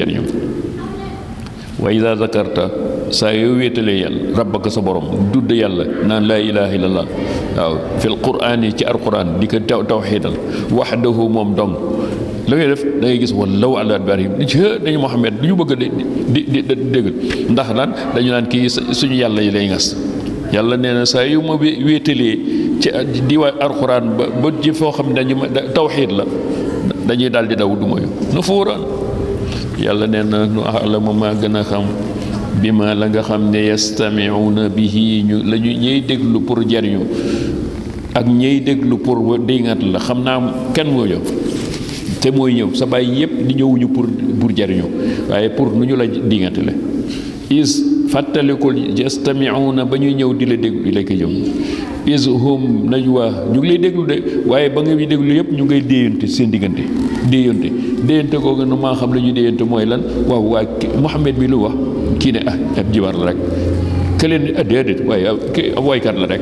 wa iza zakarta saa yoo wéetalee yàlla rabbaka sa borom dudd yàlla naan laa ilaha illallah waaw fil qur'aan yi ci alquran di ko tawxiidal wahdahu moom dong la ngay def da ngay gis wallaw ala adbaarihim dañu Muhammad du ñu bëgg di dégg ndax lan dañu naan kii suñu yàlla yi lay ngas yàlla nee na saa yu ma wéetalee ci diwaa alquran ba ji foo xam ne dañu tawxiid la dañuy daal di daw du moyu nu fuuraan yàlla nee na nu alamu maa gën a xam bi ma la nga xam ne yastami'una bihi ñu la ñu ñey déglu pour jariñu ak ñey déglu pour dingat la xam naa kenn moo ñëw te mooy ñëw sa bàyyi yépp di ñëwuñu pour jariñu waaye pour nu ñu la dingate la is fàttalikul yastami'una ba ñuy ñëw di la déglu la ko jëm is hum najwa ñu ngi lay déglu de waaye ba nga déglu yépp ñu ngay déeyante seen diggante déeyante googu nu maa xam la ñuy déeyante mooy lan waaw waa Muhammad mi lu wax kii ne ab jibar la rek keleen déedéet waaye ab woykat la rek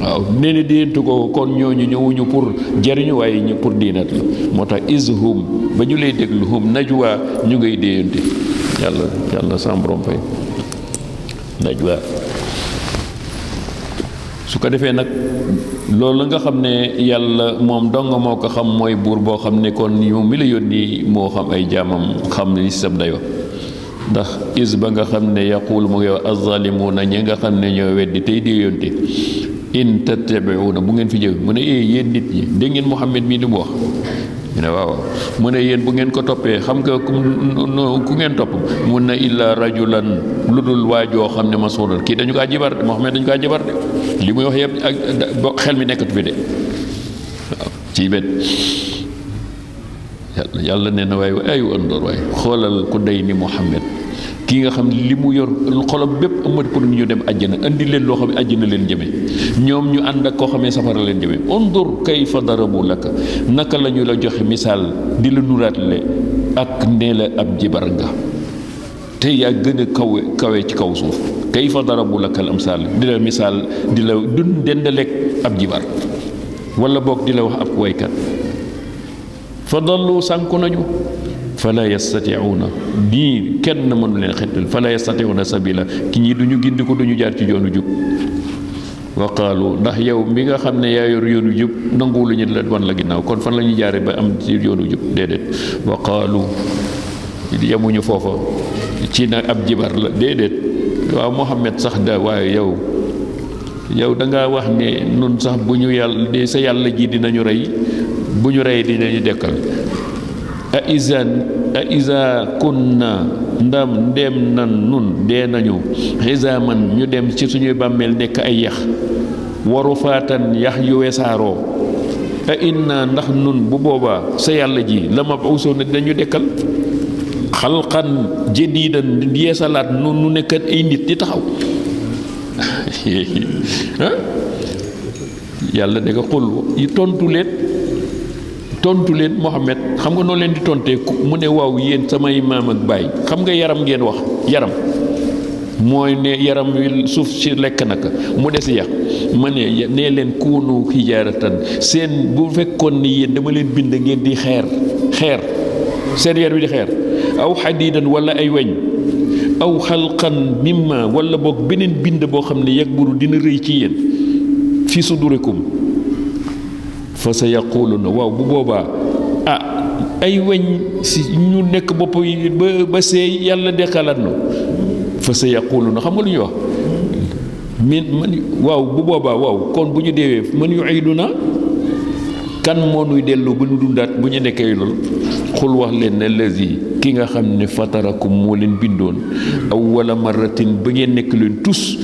waaw nee na déeyante googu kon ñooñu ñëwuñu pour jariñu waaye ñu pour diinat la moo tax is hum ba ñu lay déglu hum najwa ñu ngay déeyante yàlla sam borom fay najwa su ko defee nag loolu nga xam ne yàlla moom dong moo ko xam mooy buur boo xam ne kon moom mi la yónni moo xam ay jaamam xam ne si sam dayoo ndax is ba nga xam ne yaqul mu ngi wax azzalimuuna ñi nga xam ne ñoo weddi tey di yónte in tattabi'una bu ngeen fi jëw mu ne yéen nit ñi dégg ngeen Muhammad mii li mu wax ñu ne waaw mu ne yéen bu ngeen ko toppee xam nga ku ngeen topp mun na illa rajulan lu dul waajoo xam ne masuudan kii dañu kaa jibar de Muhammad dañu kaa jibar de li muy wax yëpp ak xel mi nekkatu fi de waaw ci bet yàlla nee na waaye ay andoor waaye xoolal ku day ni Muhammad kii nga xam li mu yor xolam bépp amati pour ñu dem àjjana andi leen loo xam ne àjjana leen jëme ñoom ñu ànd ak koo xamee safara leen jëme undur kayfa darabu laka naka la ñu la joxe misaal di la nuraatle ak nee la ab jibar nga te yaa gën a kawe ci kaw suuf kayfa darabu laka al amsal di la misaal di la dun dendaleeg ab jibar wala boog di la wax ab waykat fa dallu sànku nañu fala yastati'una nii kenn mënu leen xettal fala yastati'una sabila ki ñi duñu gindi ko duñu jaar ci yoonu jub wa qaalu ndax yow mi nga xam ne yaa yor yoonu jub nanguwu lu ñu la wan la ginnaaw kon fan la ñuy jaare ba am ci yoonu jub déedéet wa qaalu yemuñu foofa ci nag ab jibar la déedéet waaw Muhammad sax da waaye yow dangaa wax ne nun sax bu ñu yàlla de sa yàlla ji dinañu rey bu ñu rey dinañu dekkal a iza kunna ndem nan nun dee nañu xisaaman ñu dem ci suñuy bàmmeel nekk ay yax waru faatan yax yu wesaaroo a inna ndax nun bu boobaa sa yàlla ji la mab'uusuuna dinañu dekkal xalqan jadiidan yeesalaat nu nekkat ay nit di taxaw yàlla da nga xul tontu leen Muhammad xam nga noo leen di tontee mu ne waaw yéen samay maam ak baay xam nga yaram ngeen wax yaram mooy ne yaram wi suuf si lekk naka mu des yàq ma ne nee leen kuunu hijaaratan seen bu fekkoon ni yéen dama leen bind ngeen di xeer seen yar wi di xeer aw xadiidan wala ay weñ aw xalqan mimma wala boog beneen bind boo xam ne yakburu dina rëy ci yéen fi sudurikum fa sa yaquluna waaw bu boobaa ay weñ si ñu nekk bopp yi ba seey yàlla dekkalaat na fa sa yaquluna xam nga lu ñuy wax man waaw bu boobaa waaw kon bu ñu deewee man yu'iduna kan moo nuy dellu ba ñu dundaat bu ñu nekkee loolu xul wax leen ne lazi ki nga xam ne fatarakum moo leen bindoon awwala marratin ba ngeen nekk leen tus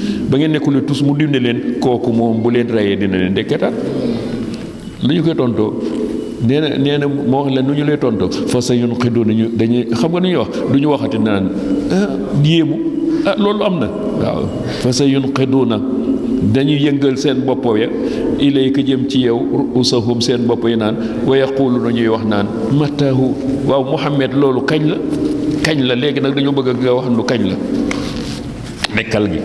mu dindi leen kooku moom bu leen rayee dina leen dekkataat lu ñu koy tontoo nee na moo wax leen nu ñu lay tontoo fa sa yun xidoo nañu dañuy xam nga nu ñuy wax du ñu waxati naan yéemu loolu am na waaw fa sa yun xidoo na dañuy yëngal seen bopp ya ilayka jëm ci yow usahum seen bopp yi naan wa yaqulu na ñuy wax naan mataahu waaw Muhammad loolu kañ la léegi nag dañoo bëgg nga wax nu kañ la dekkal gi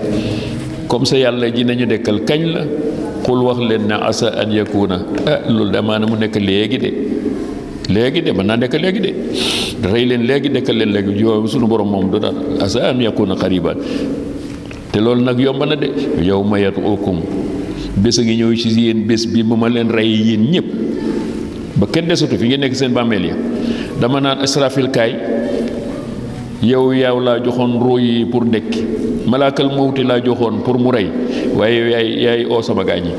comme ça yàlla ji nañu dekkal kañ la xul wax leen ne asa an yakuna loolu damaana mu nekk léegi de mën naa nekk léegi de rey leen léegi dekkal leen léegi yow suñu borom moom du daal asa an yakuna xariban te loolu nag yomb na de yawma yad'ukum bés a ngi ñëw ci yéen bés bi bu ma leen rey yéen ñëpp ba kenn desatu fi ngeen nekk seen bàmmeel ya dama naan Israfil kaay yow laa joxoon ruu yi pour ndekki malaakal mawti laa joxoon pour mu rey waaye yaay oo sama gaañ yi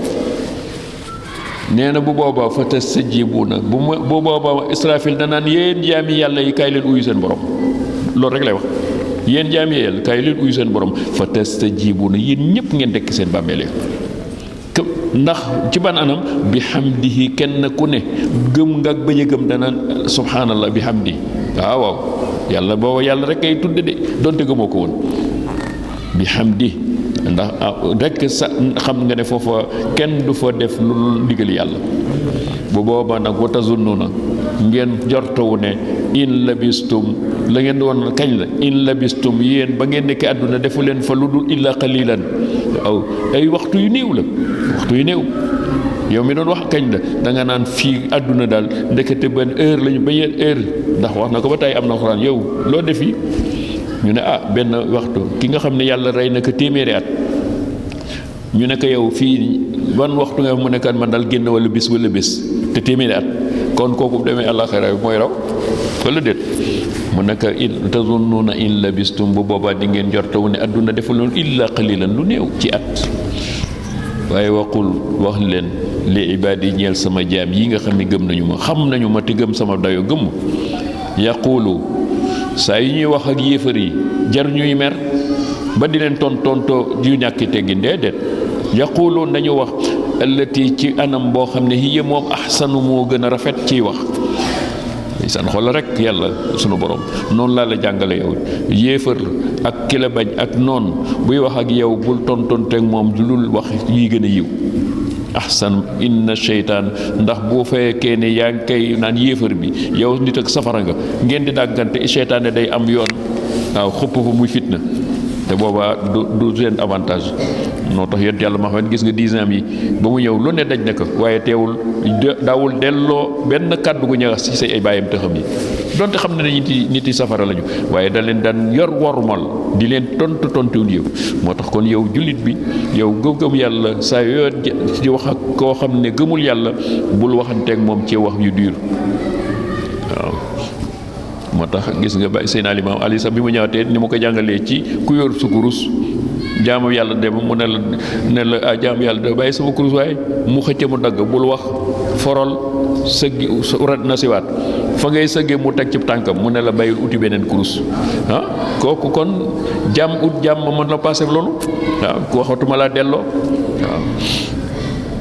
nee na bu boobaa fa tastajibuuna bu boobaa Israfil danaan yéen jaami yàlla yi kaay leen uyu seen borom loolu rek lay wax yéen jaami yàlla kaay leen uyu seen borom fa tastajibuuna yéen ñëpp ngeen dekk seen bàmmeel ndax ci ban anam bi hamdihi kenn ku ne gëm nga ak bañ a gëm danaan subhanallah bi hamdi waaw yàlla booba yàlla rek ay tudde de donte gëmoo ko woon bi hamdi ndax rek sa xam nga ne foofa kenn du fa def lu ndigal yàlla bu booba nag wa tazunnuna ngeen jortowu ne in labistum la ngeen woon kañ la in labistum yéen ba ngeen nekk àdduna defu leen fa lu dul illa qalilan aw ay waxtu yu néew yow mi doon wax kañ la da nga naan fii àdduna daal ndekete benn heure lañu ba yenn heure ndax wax na ko ba tey am na xuraan yow loo def yi ñu ne benn waxtu ki nga xam ne yàlla rey na ko téeméeri at ñu ne ko yow fii ban waxtu nga mu nekkat man daal génn wala bis te téeméeri at kon kooku demee àllaaxira mooy raw wala déet mu nekk in tazunnuuna in labistum bu boobaa di ngeen jortawu ne àdduna deful noonu illa qalilan lu néew ci at waaye waqul wax leen li ibaadi ñeel sama jaam yi nga xam ne gëm nañu ma xam nañu ma te gëm sama dayo gëm yaqulu saa yi ñuy wax ak yéefar yi jar ñuy mer ba di leen tontoo yu ñàkki teggin déedéet yaqulu nañu wax allati ci anam boo xam ne hiya moom ahsanu moo gën a rafet ciy wax san xool rek yàlla sunu borom noonu laa la jàngale yow yéefar ak ki la bañ ak noon buy wax ak yow bul tontonteeg moom lul wax yi gën a yiw ahsan inna sheytaan ndax boo fekkee ne yaa ngi koy naan yéefar bi yow nit ak safara nga ngeen di dàggante seytaane day am yoon waaw xupp fa muy fitna te boobaa du seen avantage noo tax yonent yàlla Muhammad gis nga 10 ans yi ba mu ñëw lu ne daj na ko waaye teewul daawul delloo benn kàddu gu ñëwaat ci say ay bàyyam tëxam yi donte xam ne ne nit yi safara lañu waaye da leen daan yor wormal di leen tontuwul yow moo tax kon yow jullit bi yow gëm yàlla saa yoo di wax ak koo xam ne gëmul yàlla bul waxanteeg moom ci wax yu dur waaw moo tax gis nga ba Seydina Limaamu Ali sax bi mu ñëwaatee ni ma ko jàngalee ci ku yor sa kurus jaamu yàlla dem mu ne la jaamu yàlla da bàyyi sama kurus waaye mu xëcc mu dagg bul wax forol sëggi rat na siwaat fa ngay sëggee mu teg ci tànkam mu ne la bàyyil uti beneen kurus kooku kon ut jàmm mën la passé loolu waaw ku waxatuma laa delloo waaw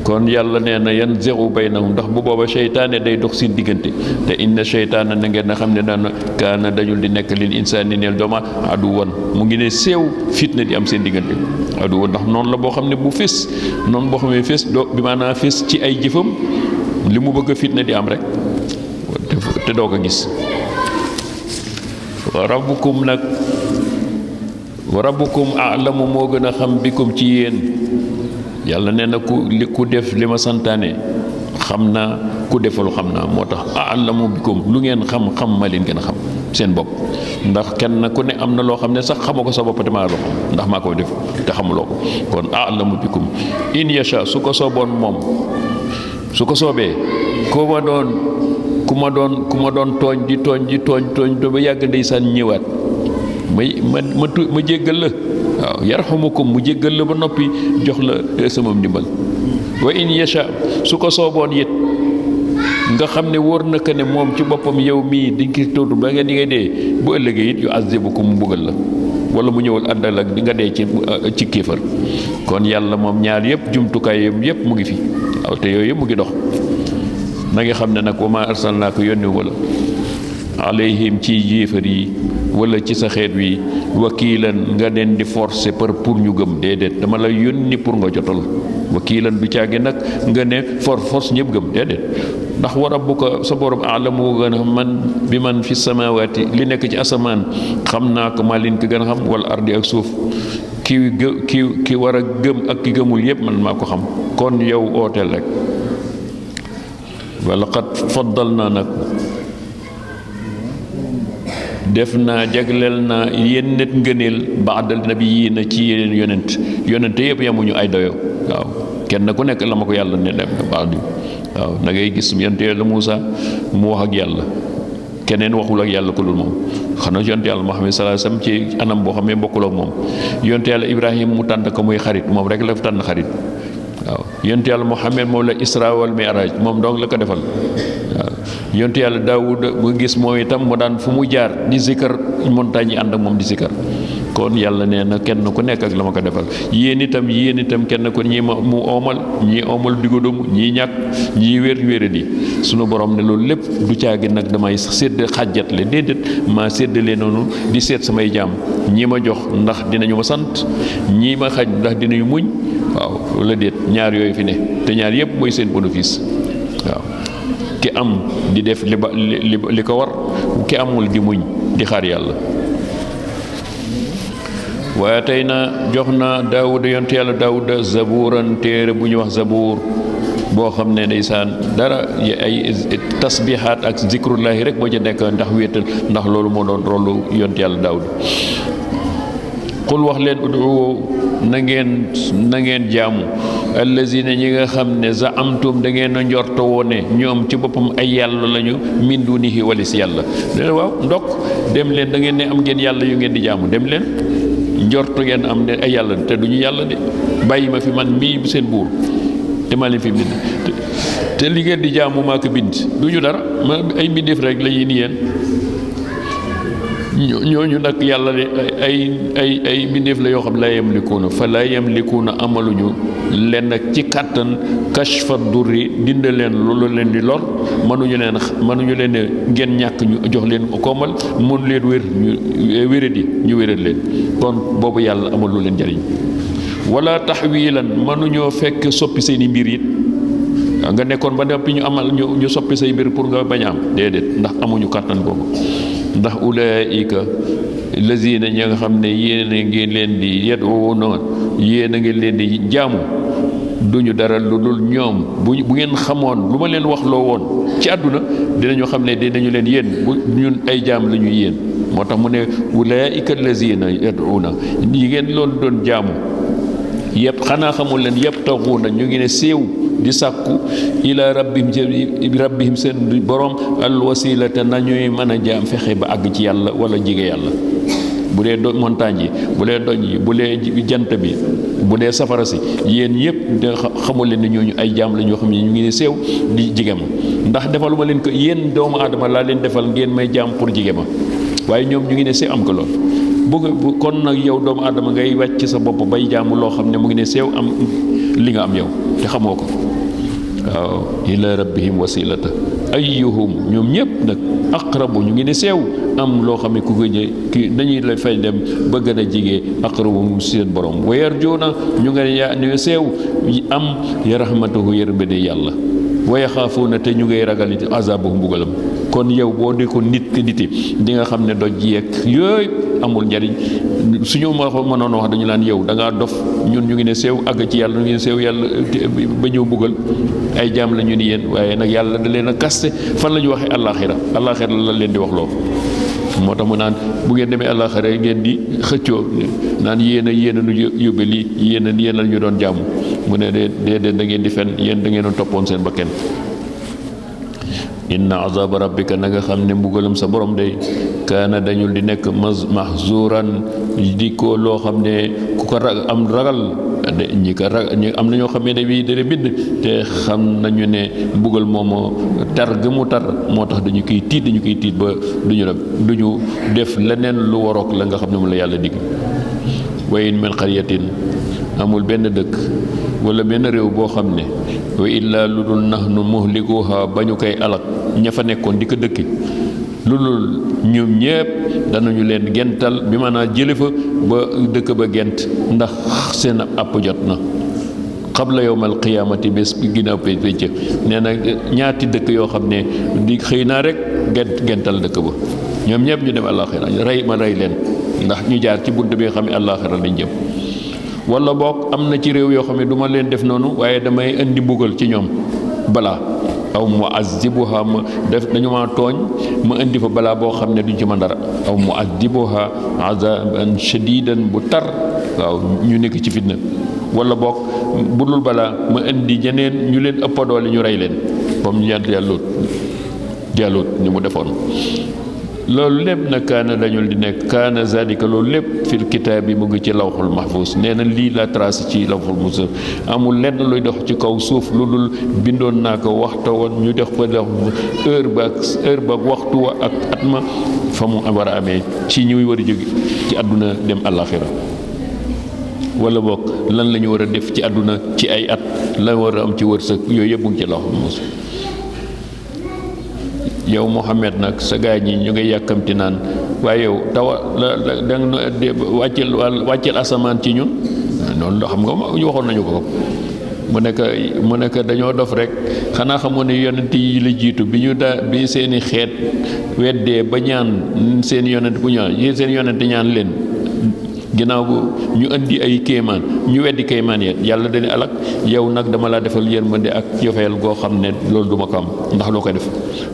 kon yàlla nee na yan zéro baynahum ndax bu booba seytaane day dox seen diggante te inna seytaana na ngeen na xam ne daan kaana dañul di nekk lil insaani neel dooma aduwan mu ngi ne seew fitna di am seen diggante aduwan ndax noonu la boo xam ne bu fés noonu boo xam ne fés bi maanaam fés ci ay jëfam li mu bëgg a fitna di am rek te doo ko gis wa rabbukum nag wa rabbukum a'lamu moo gën a xam bikum ci yéen yàlla nee na ku def li ma santaane xam naa ku defalu xam naa moo tax a'lamu bikum lu ngeen xam ma leen gën a xam seen bopp ndax kenn ku ne am na loo xam ne sax xamoo ko sa bopp te maa loo xam ndax maa ko def te xamuloo ko kon a'lamu bikum in yasha su ko sooboon moom su ko soobee ku ma doon tooñ di tooñ ba yàgg ndeysaan ñëwaat ma jéggal la waaw yarhamukum mu jéggal la ba noppi jox la sama ndimbal wa in yasha su ko sooboon it nga xam ne wóor na ko ne moom ci boppam yow mii di nga tóotu ba nga di ngay dee bu ëllëgee it yu azibukum mu mbugal la wala mu ñëwal àndal ak di nga dee ci kéefër kon yàlla moom ñaar yëpp jumtukaayam yëpp mu ngi fi waaw te yooyu yëpp mu ngi dox na nga xam ne nag wa maa arsalnaaka yónni wala alayhim ci yéefar yi wala ci sa xeet wi wakiilan nga leen di forcer pour ñu gëm déedéet dama la yónni pour nga jotal wakiilan du caagi nag nga ne force ñëpp gëm déedéet ndax wa rabbuka sa borom aalamu gën a man bi man fi samaawaati li nekk ci asamaan xam naa ko maa leen ko gën a xam wala ardi ak suuf ki war a gëm ak ki gëmul yëpp man maa ko xam kon yow ooteel rek wala qad faddal naa nag def naa jagleel naa yenn nit ngëneel baadal nabiyyiina ci yeneen yonent yëpp yamuñu ay doyo waaw kenn ku nekk la ma ko yàlla ne dem baax di waaw da ngay gis yonent yàlla Muusa mu wax ak yàlla keneen waxul ak yàlla ku dul moom xanaa yonent yàlla Muhammad sallallahu alayhi wasallam ci anam boo xam ne bokkul ak moom yonent yàlla Ibrahima mu tànn ko muy xarit moom rek la tànn xarit waaw yonent yàlla Muhammad moom la Isra wal Mi'raj moom dong la ko defal waaw yonent yàlla Daawud mu gis moom itam mu daan fu mu jaar di zikkar montagne yi ànd ak moom di zikkar kon yàlla nee na kenn ku nekk ak la ma ko defal yéen itam kenn ku ñii mu oomal ñii oomal digodum ñii ñàkk ñii wér di sunu borom ne loolu lépp du caagi nag damay sédd xàjjatle déedéet maa séddalee noonu di seet samay jaam ñii ma jox ndax dinañu ma sant ñii ma xaj ndax dinañu muñ waaw wala déet ñaar yooyu fi ne te ñaar yëpp mooy seen bénéfice waaw ki am di def li ko war ki amul di muñ di xaar yàlla waaye tey na jox na Daawuda yonent yàlla Daawuda zabuuran téere bu ñu wax zabuur boo xam ne ndeysaan dara ay tasbihaat ak zikrullahi rek moo ci nekk ndax wéetal ndax loolu moo doon rolu yonent yàlla Daawuda qul wax leen ud'u na ngeen jaamu allazina ñi nga xam ne zaamtum da ngeen a njorto woone ñoom ci boppam ay yàlla lañu min dunihi walis yàlla waaw ndokk dem leen da ngeen ne am ngeen yàlla yu ngeen di jaamu dem leen njortu ngeen am ne ay yàlla te duñu yàlla de bàyyi ma fi man mii seen buur te maa leen fi bind te li ngeen di jaamu maa ko bind duñu dara ma ay mbindeef rek la yéen yéen ñooñu nag yàlla de ay mbindeef la yoo xam laa yamlikuuna fa laa yamlikuuna amaluñu leen nag ci kàttan kashfa durri dindi leen loolu leen di lor mënuñu leen ne ngeen ñàkk ñu jox leen koomal mun leen wér ñu wéradi ñu wéral leen kon boobu yàlla amal lu leen njariñ wala taxwiilan mënuñoo fekk soppi seeni mbir it nga nekkoon ba noppi ñu amal ñu soppi say mbir pour nga bañ a am déedéet ndax amuñu kàttan boobu ndax ulaika lazina ña nga xam ne yéen a ngi leen di yad'uuna yéen a ngi leen di jaamu duñu dara lu dul ñoom bu ngeen xamoon lu ma leen wax loo woon ci àdduna dinañu xam ne dinañu leen yéen bu ñun ay jaam la ñuy yéen moo tax mu ne ulaika lazina yad'uuna yi ngeen loolu doon jaamu yëpp xanaa xamul leen yabtaxuuna ñu ngi ne séew di sàkku ila rabbihim seen borom al wasilata nañuy mën a jaam fexe ba àgg ci yàlla wala jige yàlla bu dee montagne yi bu dee doj yi bu dee jant bi bu dee safara si yéen ñëpp da xamul leen ne ñooñu ay jaam la ñoo xam ne ñu ngi ne séew di jige ma ndax defaluma leen ko yéen doomu aadama laa leen defal ngeen may jaam pour jige ma waaye ñoom ñu ngi ne séew am ko lool bu kon nag yow doomu aadama ngay wàcc sa bopp bay jaamu loo xam ne mu ngi ne séew am li nga am yow te xamoo ko waaw ila rabbihim wasilata ayyuhum ñoom ñëpp nag aqrabu ñu ngi ne seew am loo xam ne ku ko ki dañuy la fay dem ba gën a jigee aqrabu seen borom wa yarjuuna ñu nga ne seew am ya rahmatahu yërmande yàlla wa yaxaafuuna te ñu ngay ragal azabahu mbugalam kon yow boo dee ko nit ki niti di nga xam ne doj yeeg yooyu amul njariñ suñu ma mënoon wax dañu naan yow da ngaa dof ñun ñu ngi ne seew àgg ci yàlla ñu ngi ne seew yàlla ba ñëw buggal ay jaam la ñu ni yéen waaye nag yàlla da leen a kaste fan la ñu waxee àllaaxira la leen di wax loo moo tax mu naan bu ngeen demee àllaaxira ngeen di xëccoo naan yéen a nu yóbbe lii yéen la ñu doon jaamu mu ne déedéet da ngeen di fen yéen da ngeen doon toppoon seen bakkan inna azaba rabbika na nga xam ne mbugalam sa borom day kaana dañul di nekk mahzuran di ko loo xam ne ku ko am ragal ñi am na ñoo xam ne bii dana bind te xam nañu ne mbugal moomu tar ga mu tar moo tax dañu koy tiit ba duñu def leneen lu waroog la nga xam ne mu la yàlla digg wa in min qaryatin amul benn dëkk wala benn réew boo xam ne wa illaa lu dul nahnu muhlikuha ba ñu koy alak ña fa nekkoon di ko dëkki lu dul ñoom ñépp danañu leen gental bi maanaam jële fa ba dëkk ba gent ndax seen àpp jot na qabla yawmal qiyaamati bés bi ginnaaw pénc nee na ñaati dëkk yoo xam ne di xëy naa rek gental dëkk ba ñoom ñépp ñu dem àllaaxira rey leen ndax ñu jaar ci bunt bi nga xam ne àllaaxira lañ jëm wala boog am na ci réew yoo xam ne du ma leen def noonu waaye damay indi mbugal ci ñoom balaa aw mu'azzibuha ma def dañu ma tooñ ma indi fa balaa boo xam ne duñ ci mën dara aw mu'azzibuha azaban shadidan bu tar waaw ñu nekk ci fitna wala boog bu dul balaa ma indi ñeneen ñu leen ëpp doole ñu rey leen comme ñu yant Jaalut ni mu defoon loolu lépp nag kaana dañul di nekk kaana zalika loolu lépp fil kitaab bi mu ngi ci lawxul mahfuus nee na lii la trace ci lawxul mahfuus amul lenn luy dox ci kaw suuf lu dul bindoon naa ko waxta woon ñu def ko dox heure ba waxtu wa ak at ma fa mu war a amee ci ñuy war a jóge ci àdduna dem àllaaxira wala boog lan la ñu war a def ci àdduna ci ay at la war a am ci wërsëg yooyu yëpp mu ngi ci lawxul mahfuus yow Muhammad nag sa gaay ñi ñu ngi yàkkamti naan waaye yow tawa da wàcceel asamaan ci ñun noonu xam nga waxoon nañu ko mu nekk dañoo dof rek xanaa xamoon ne yonent yi la jiitu bi seeni xeet weddee ba ñaan seen yonent bu ñaan ñaan leen ginnaaw bu ñu indi ay kéemaan ñu weddi kéemaan ya yàlla dañu alak yow nag dama laa defal yërmande ak jofeel goo xam ne loolu duma ko am ndax loo koy def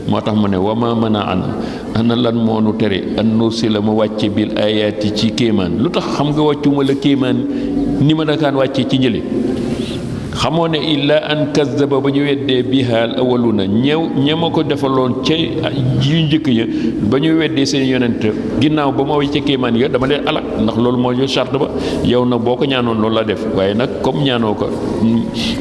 moo tax mu ne wa ma mën a ana lan moo nu tere an nursila ma wàcce bil ayaati ci kéemaan lu tax xam nga wàccuma la kéemaan ni ma dakaan wàcce ci njële xamoo ne illa an kazzaba ba ñu weddee bihaal awaluna ñema ko defaloon ca yu njëkk ya ba ñu weddee seen yonent ginnaaw ba ma wàcce kéemaan ya dama leen alak ndax loolu moo ñu charte ba yow nag boo ko ñaanoon loolu la def waaye nag comme ñaanoo ko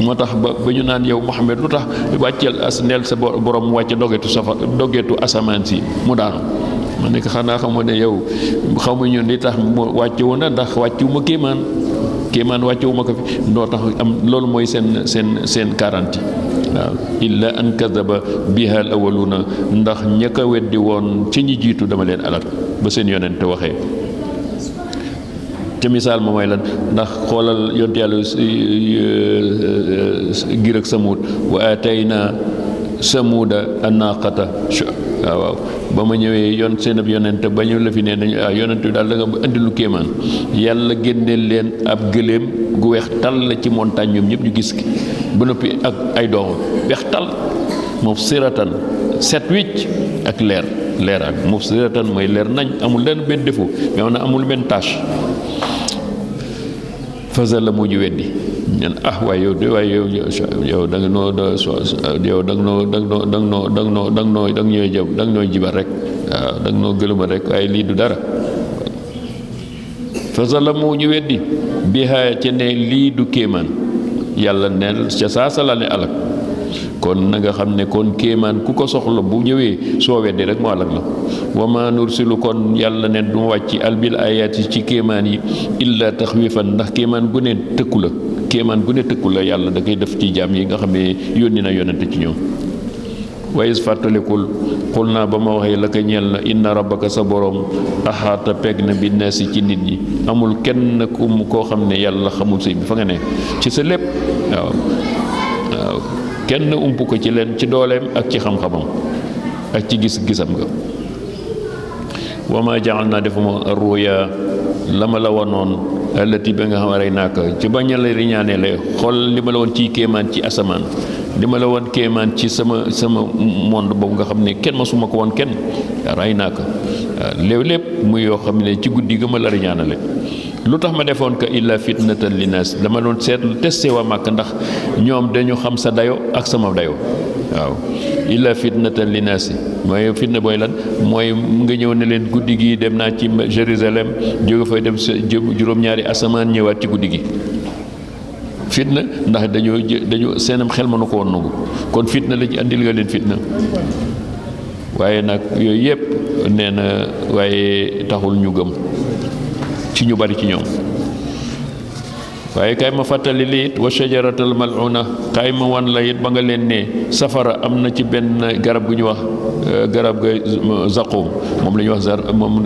moo tax ba ñu naan yow Muhammad lu tax wàcceel neel sa borom wàcce dogeetu asamaan si mu daanu ma nekk xanaa xamoo ne yow xamuñu li tax mu wàcce wu na ndax wàccuwuma kéemaan wàccewuma ko fi ndoo tax am loolu mooy seen garanti waaw illa an kadaba biha al awaluna ndax ña ko weddi woon ci ñi jiitu dama leen alal ba seen yonent waxee te misaal ma mooy lan ndax xoolal yonte yàlla gir ak Samuud wa atayna samuuda annaqata waaw ba ma ñëwee yoon seen ab yonent ba ñu la fi ne dañu yonent bi daal da nga indi lu kéemaan yàlla génneel leen ab gëléem gu weex tàll ci montagne ñoom ñëpp ñu gis ki ba noppi ak ay doomam weex tàll mubsiratan set wicc ak leer ak mubsiratan mooy leer nañ amul leen benn défaut mais na amul benn tâche fasal la mu ñu weddi ñen waaye yow de waaye yow da nga noo yow da nga ñooy jibar rek waaw da nga noo gëluma rek waaye lii du dara fasal la mu ñu weddi bihaa ca ne lii du kéemaan yàlla neel ca saasa la ne alak kon na nga xam ne kon kéemaan ku ko soxla bu ñëwee soo weddi rek mu alak la wa ma nursilu kon yàlla ne du wàcc albil ayaati ci kéemaan yi illa taxwifan ndax kéemaan gu ne tëkku la kéemaan gu ne tëkku la yàlla da koy def ci jaam yi nga xam ne yónni na yonente ci ñoom wa is fàttalikul xul naa ba ma waxee la ko ñeel na inna rabbaka sa borom axaata pegg na bi naasi ci nit ñi amul kenn ku koo xam ne yàlla xamul say bi fa nga ne ci sa lépp waaw kenn ump ko ci leen ci dooleem ak ci xam-xamam ak ci gis-gisam nga wa ma jaxal naa defuma ruya la ma la wanoon allati ba nga xam rey naa ko ci bañ a la riñaane la xool li ma la woon ciy kéemaan ci asamaan li ma la woon kéemaan ci sama monde boobu nga xam ne kenn masuma ko woon kenn rey naa ko lépp muy yoo xam ne ci guddi ga ma la riñaanale lu tax ma defoon ko illa fitnatan linnaas dama doon seetlu testé waa Màkk ndax ñoom dañu xam sa dayo ak sama dayo waaw illa fitnatan linnaas mooy fitna booy lan mooy nga ñëw ne leen guddi gi dem naa ci Jérusalem jóge fay dem juróom-ñaari asamaan ñëwaat ci guddi gi fitna ndax dañu seenam xel mënu ko woon nangu kon fitna la ci andil nga leen fitna waaye nag yooyu yëpp nee na waaye taxul ñu gëm ci ñu bari ci ñoom waaye kaay ma fàttali li it wa shajaratal mal'una kaay ma wan la it ba nga leen ne safara am na ci benn garab gu ñu wax garab ga zaqum moom la ñuy wax moom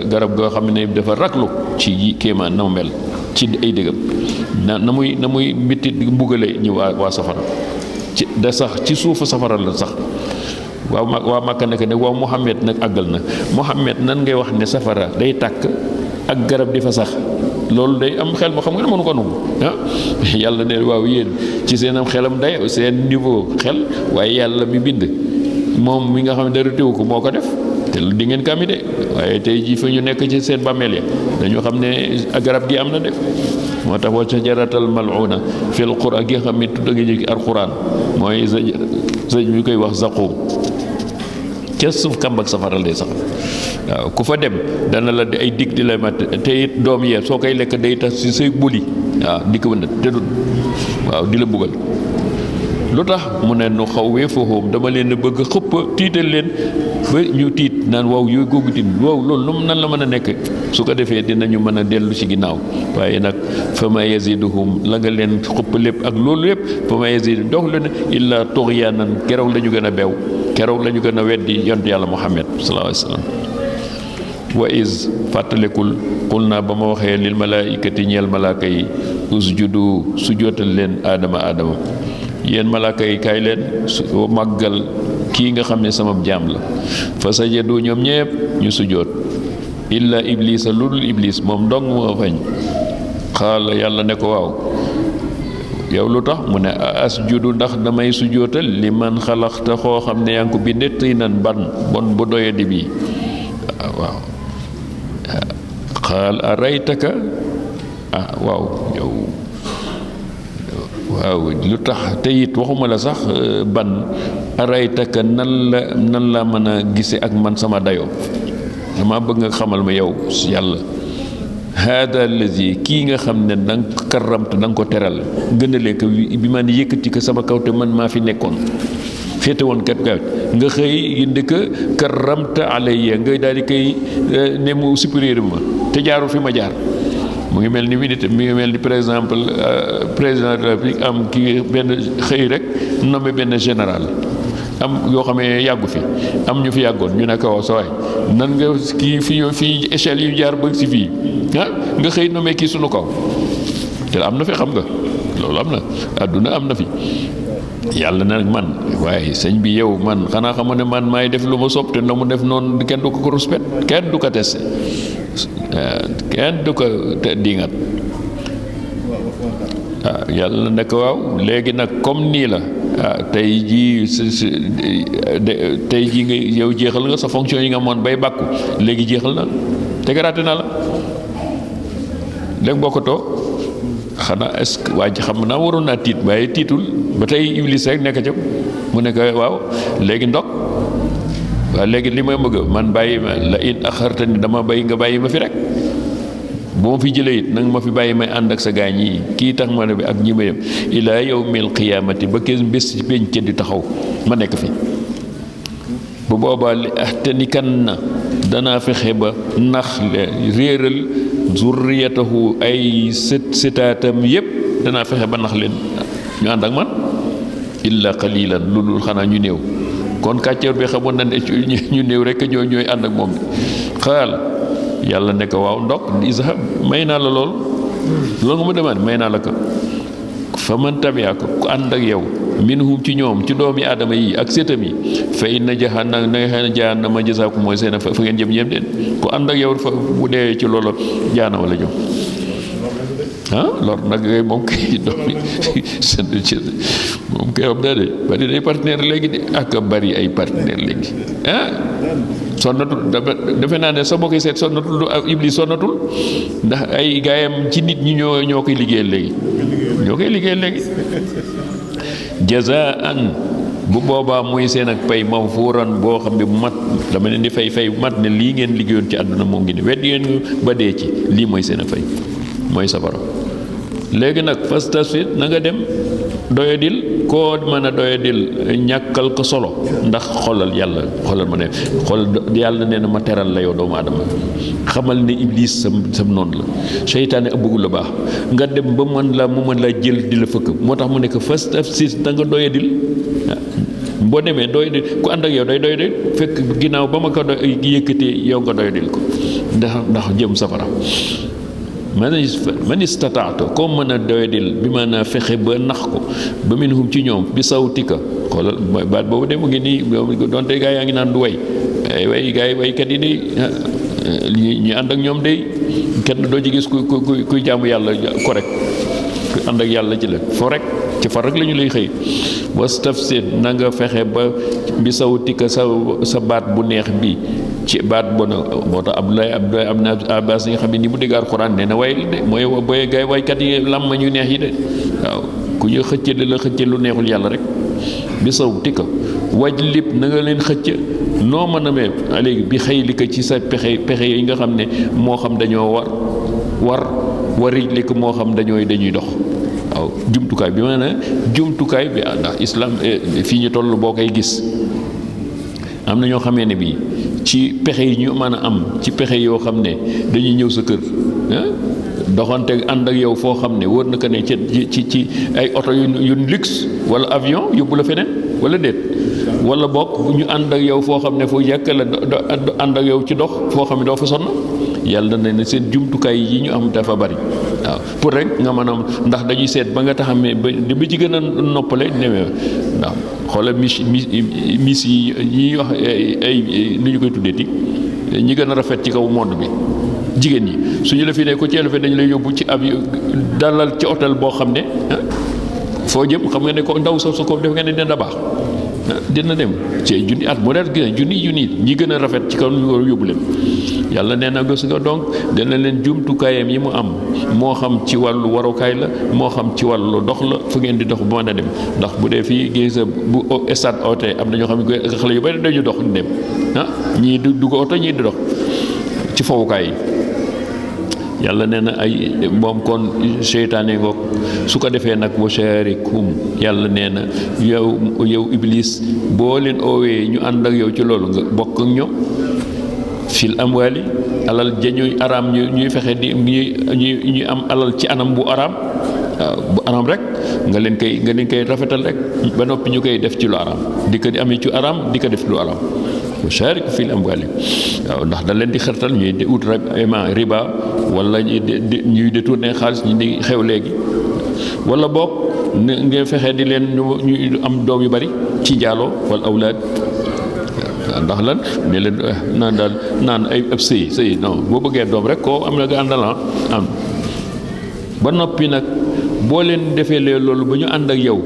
garab goo xam ne dafa raklu ci kéemaan na mu mel ci ay dëggam na muy mbitti mbugale ñu waa safara ci da sax ci suufu safara la sax waa Màkka nekk ne waaw Muhammad nag àggal na Muhammad nan ngay wax ne safara day tàkk ak garab di fa sax loolu day am xel moo xam nga ne mënu ko nangu yàlla ne waaw yéen ci seen am xelam day seen niveau xel waaye yàlla mi bind moom mi nga xam ne dara teewu ko moo ko def te di ngeen kami de waaye tey jii fa ñu nekk ci seen bàmmeel ya dañu xam ne garab gi am na de moo tax wa shajaratal mal'una fil qur'an gi nga xam ne tudd nga jëkki alquran mooy sëñ mi koy wax zaqum ca suuf kàmb ak safaral day sax waaw ku fa dem dana la ay dig di la mat te it doom yee soo koy lekk day tax si say buli waaw di ko wëndat te du waaw di la buggal lu tax mu ne nu xaw wee foofu dama leen a bëgg xëpp tiital leen ba ñu tiit naan waaw yooyu googu tin waaw loolu nan la mën a nekk su ko defee dinañu mën a dellu ci ginnaaw waaye nag fa ma yaziduhum la nga leen xëpp lépp ak loolu lépp fa ma yaziduhum dox leen illa tughyanan keroog la ñu gën a beew keroog la ñu gën a weddi yont yàlla Muhammad sallallahu alayhi wa sallam wa is fàttalikul xul naa ba ma waxee lil malaikati ñeel malaaka yi usjudu sujootal leen aadama yéen malaaka yi kaay leen màggal kii nga xam ne sama jaam la fa sajadu ñoom ñépp ñu sujoot illa iblisa lu dul iblis moom dong moo fañ xaala yàlla ne ko waaw yow lu tax mu ne asjudu ndax damay sujootal li man xalaxta xoo xam ne yaa ngi ko binde tiinan ban bon bu doyadi bii waaw xaal araytaka waaw yow waaw lu tax te it waxuma la sax ban araytaka nan la mën a gise ak man sama dayoo dama bëgg nga xamal ma yow yàlla hada allazi kii nga xam ne da nga karramtu da nga ko teral gënalee ko bi ma ne yëkkati ko sama kaw te man maa fi nekkoon féete woon kat nga xëy indi ko karramta alayya nga daal di koy ne mu supérieur ma te jaarul fi ma jaar mu ngi mel ni mi ngi mel ni par exemple président de la République am kii benn xëy rek nommé benn général am yoo xam ne yàggu fi am ñu fi yàggoon ñu ne ko sa waay nan nga kii fii échelle yu jaar ba si fii nga xëy nommé kii sunu kaw te am na fi xam nga loolu am na àdduna am na fi yàlla nag man waaye sëñ bi yow man xanaa xam ne man maay def lu ma sopp te na mu def noonu kenn du ko respect kenn du ko testé kenn du ko dingat yàlla nekk waaw léegi nag comme nii la tey jii nga yow jeexal nga sa fonction yi nga moon bay bàkku léegi jeexal na tegaraate na la léegi bokkatoo xanaa est-ce que waa ji xam naa waroon naa tiit waaye tiitul ba tey iblis rek nekk ca mu nekk waaw léegi ndok waaw léegi li ma bëgg man bàyyi ma la in axartani dama bàyyi nga bàyyi ma fi rek bu ma fi jëlee it nanga ma fi bàyyi may ànd ak sa gaañ yi kii tax ma ne bi ak ñi ma yem ilaa yawmil qiyaamati ba kees bés penc di taxaw ma nekk fi bu boobaa li ahtanikan na danaa fexe ba nax réeral zurriyatahu ay sëtaatam yépp danaa fexe ba nax leen ñu ànd ak man illa qalilan lu dul xanaa ñu néew kon kàccoor bi xamoon na ne ñu néew rek ñooy ànd ak moom xaal yàlla ne ko waaw ndok izhab may naa la loolu nga ma demande may naa la ko fa man tabi'aka ku ànd ak yow minhum ci ñoom ci doomi aadama yi ak sétam yi fa inna jahannama na nga xam ne jahannama jazaakum mooy seen fa ngeen jëm yem den ku ànd ak yow fa bu dee ci loolu jahannama la jëm lor nag moom kay doomi moom kay xam naa de bari day partenaire léegi de ak bari ay partenaire léegi sonnatul defe naa ne sa bokki seet sonnatul iblis sonnatul ndax ay gaayam ci nit ñi ñoo koy liggéeyal léegi jazaan bu boobaa muy seen ak pay mawfuuran boo xam ne bu mat dama leen di fay bu mat ne lii ngeen liggéeyoon ci àdduna moom ngi ne wet ngeen ba dee ci lii mooy seen a fay mooy safara léegi nag fastasfit na nga dem doyadil koo mën a doyadil ñàkkal ko solo ndax xoolal ma ne xoolal yàlla nee na ma teral la yow doomu aadama xamal ne iblis sam noonu la seytaane bëggul la baax nga dem ba mën la jël di la fëkk moo tax mu nekk fastasfit da nga doyadil boo demee doyadil ku ànd ak yow day doyadil fekk ginnaaw ba ma ko yëkkatee yow nga doyadil ko ndax jëm safara man istataata koo mën a doyadil bi ma naa fexe ba nax ko ba minhum ci ñoom bi sawtika xoolal baat boobu de mu ngi nii doonte gaa yaa ngi naan du way gaa yi waykat yi de ñu ànd ak ñoom de kenn doo ci gis kuy jaamu yàlla correct ku ànd ak yàlla ci la fo rek ci far rek la ñu lay xëy wastafsid na nga fexe ba bi sawtika sa baat bu neex bi ci baat bona moo tax Abdoulaye am na Abbas yi nga xam ne ni mu dégg Alxuraan nee na way de mooy booy gay waykat yi lam ma ñu neex yi de waaw ku ñu xëcc la xëcc lu neexul yàlla rek bi sawtika wajlib na nga leen xëcc noo mën a mee léegi bi xëyli ko ci sa pexe yi nga xam ne moo xam dañoo warij li ko moo xam dañuy dox waaw jumtukaay bi ma ne jumtukaay bi ndax islam fii ñu toll boo koy gis am na ñoo xamee ne bii ci pexe yi ñu mën a am ci pexe yoo xam ne dañuy ñëw sa kër doxante ànd ak yow foo xam ne wër na ko ne ci ay oto yu luxe wala avion yóbbu la feneen wala déet wala bokk ñu ànd ak yow foo xam ne foo yàkk la ànd ak yow ci dox foo xam ne doo fa sonn yàlla na ne seen jumtukaay yi ñu am dafa bari waaw pour rek nga mën a ndax dañuy seet ba nga taxamee ba bi ci gën a noppale newee ndax xoolal miss yi ñuy wax ay nu ñu koy tuddeeti ñi gën a rafet ci kaw monde bi jigéen ñi suñu la fi ne ko ci élevée dañu lay yóbbu ci ab dalal ci hôtel boo xam ne foo jëm xam nga ne ko ndaw sa ko def nga ne dina baax dina dem ci junni at mu reet gën junni ñi gën a rafet ci kaw ñu war a yóbbu leen yàlla nee na gis nga donc dana leen jumtukaayam yi mu am moo xam ci wàllu warukaay la moo xam ci wàllu dox la fu ngeen di dox bu mën a dem ndax bu dee fii gis bu stade oto am na ñoo xam ne xale yu bari dañu dox di dem ñii du ko oto ñii di dox ci fowukaay yi yàlla nee na ay moom kon seytaane ngoog su ko defee nag wa sharikhum yàlla nee na yow iblis boo leen oowee ñu ànd ak yow ci loolu nga bokk ak ñoom fil amwaali alal ja ñuy araam ñuy fexe di ñuy am alal ci anam bu araam waaw bu araam rek nga leen koy rafetal rek ba noppi ñu koy def ci lu araam di ko amee ci araam di ko def lu araam wa sharik fil amwaali waaw ndax da leen di xertal ñuy di ut riba wala ñuy détourné xaalis ñu di xew léegi wala boog ngeen fexe di leen ñu am doom yu bari ci njaaloo wal awlaad ndax lan ne leen naan daal naan ay ab sëy non boo bëggee doom rek koo am na nga àndal am ba noppi nag boo leen defee loolu ba ñu ànd ak yow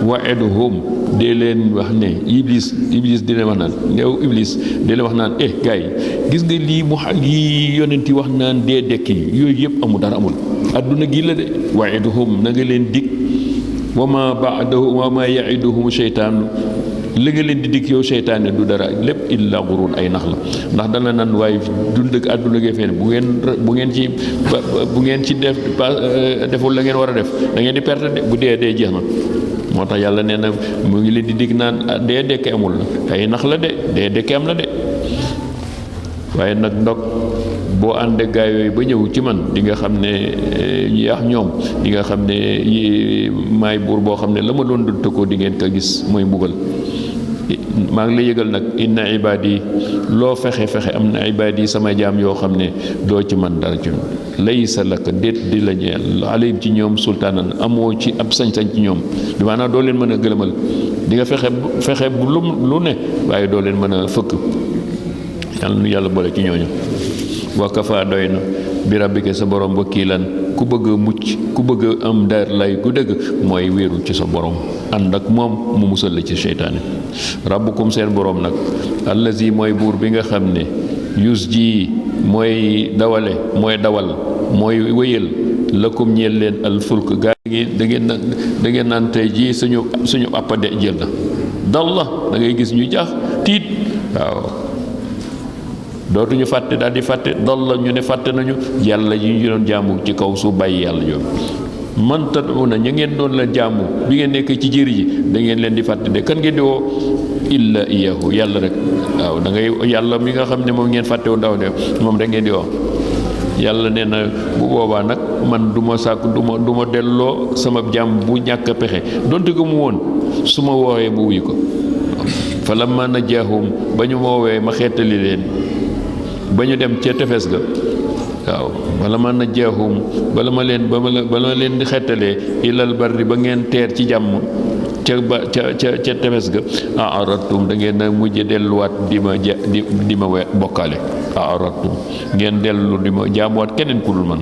wa'iduhum dee leen wax ne iblis di leen wax naan yow iblis dee leen wax naan gars yi gis nga lii yonent yi wax naan dee dekki yooyu yëpp amul dara amul adduna gi la de wa'iduhum na nga leen dig wa ma ba'dahu wa ma ya'iduhum sheytaanu li nga leen di dig yow seytaane du dara lépp illa gurur ay nax la ndax dana nan waaye dund ak àdduna gee feen bu ngeen ci deful la ngeen war a def da ngeen di perte de bu dee jeex na moo tax yàlla nee na mu ngi leen di dig naan dee dekke amul la ay nax la de dee dekke am la de waaye nag ndog boo àndee gaa yooyu ba ñëw ci man di nga xam ne yaax ñoom di nga xam ne maay buur boo xam ne la ma doon dund ko di ngeen ko gis mooy mbugal maa ngi lay yëgal nag inna ibaadi loo fexe am na ibaadi sama jaam yoo xam ne doo ci man dara ci laysa laka déet di la ñeel alayhim ci ñoom sultaanan amoo ci ab sañ-sañ ci ñoom bi maanaam doo leen mën a gëlëmal di nga fexe bu lu ne waaye doo leen mën a fëkk yàlla nu yàlla boole ci ñooñu wa kafa doy na bi rabbika sa borom wakiilan ku bëgg a mucc ku bëgg a am daar lay gu dëgg mooy wéeru ci sa borom ànd ak moom mu musal la ci seytaane rabbukum seen borom nag allazi mooy buur bi nga xam ne yus ji mooy dawal mooy wéyal lakum ñeel leen al fulk gaa yi da ngeen naan tey jii suñu appade jël na dal la da ngay gis ñu jaax tiit waaw dootuñu fàtte daal di fàtte dal la ñu ne fàtte nañu yàlla yi ñu doon jaamu ci kaw su bàyyi yàlla ñoom man tad'una ña ngeen doon la jaamu bi ngeen nekk ci jëri ji da ngeen leen di fàtte de kan ngeen di woo illa iyahu yàlla rek waaw da ngay yàlla mi nga xam ne moom ngeen fàtte wu ndaw de moom rek ngeen di woo yàlla nee na bu boobaa nag man du ma sàkk du ma delloo sama jaam bu ñàkk a pexe donte ko mu woon su ma woowee mu wuyu ko fa lamma najjaahum ba ñu ma woowee ma xeetali leen ba ñu dem ca tefes ga waaw bala ma najjaahum bala ma leen di xettalee ilal barri ba ngeen teer ci jàmm ca tefes ga a'radtum da ngeen a mujj delluwaat di ma bokkaale a'radtum ngeen dellu di ma jaamuwaat keneen ku dul man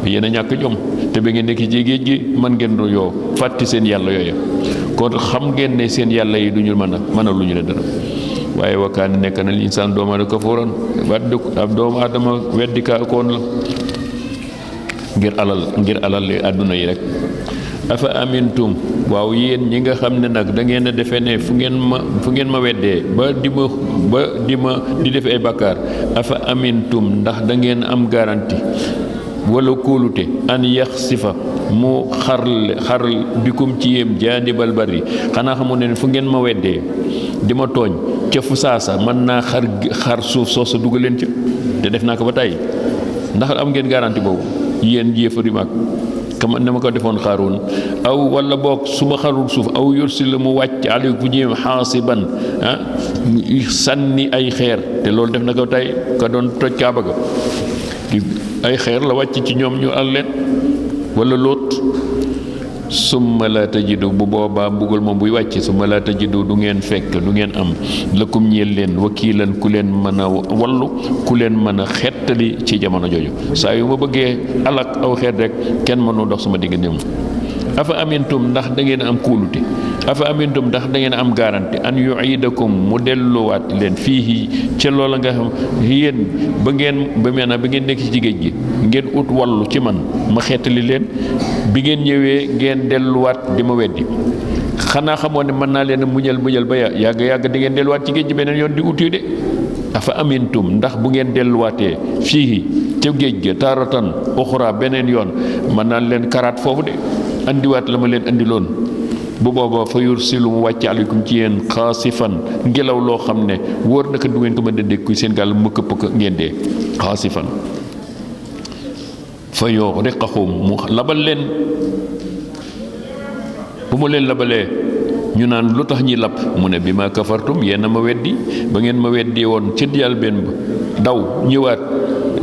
yéen a ñàkk jom te ba ngeen nekk ci géej gi man ngeen du yow fàtti seen yàlla yooyu kon xam ngeen ne seen yàlla yi du ñu mën a lu ñu leen dara waaye wakkaane nekk na insaan doomu aadama kafuuran ab doomu aadama weddika koon la ngir alal àdduna yi rek afa amintum waaw yéen ñi nga xam ne nag da ngeen a defee ne fu ngeen ma weddee ba di def ay bakkaar afa amintum ndax da ngeen am garantie wala kóolute an yaxsifa mu xar bikum ci yéem jaanibal bari xanaa xamu ne fu ngeen ma weddee di ma tooñ ca fu saasa mën naa xar suuf soosa dugal leen ca te def naa ko ba tàyyi ndax am ngeen garantie boobu yéen yéefar yu mag kama ne ma ko defoon xaaroon aw wala boog su ma xarul suuf aw yursi la mu wàcc aleykum ñëw xaasiban sànni ay xeer te loolu def na ko tey ka doon toj kaaba ga ay xeer la wàcc ci ñoom ñu al leen wala lóot summa la tajidu bu boobaa mbugal moom buy wàcc summa la tajidu du ngeen fekk du ngeen am lakum ñeel leen wakiilan ku leen mën a wallu ku leen mën a xettali ci jamono jooju saa yu ma bëggee alak aw xeet rek kenn mënu dox sama diggante moom afa amintum ndax da ngeen am kóolute afa amintum ndax da ngeen am garanti an yuidakum mu delluwaat leen fii ca loola nga xam yéen ba ngeen nekk ci géej gi ngeen ut wallu ci man ma xeetali leen bi ngeen ñëwee ngeen delluwaat di ma weddi xanaa xamoo ne mën naa leen muñal ba yàgg di ngeen delluwaat ci géej gi beneen yoon di uti de afa amintum ndax bu ngeen delluwaatee fii ca géej ga taaratan uxra beneen yoon mën naa leen karaat foofu de andiwaat la ma leen andiloon bu boobaa fa yursilu mu wàcc aleykum ci yéen xaasifan ngelaw loo xam ne wóor naka du ngeen ko mën a dékku seen gàll mu këpp ngeen dee xaasifan fa yughriqahum mu labal leen bu mu leen labalee ñu naan lu tax ñi lab mu ne bi ma kafartum yéen a ma weddi ba ngeen ma weddi woon ci njëlbéen ba daw ñëwaat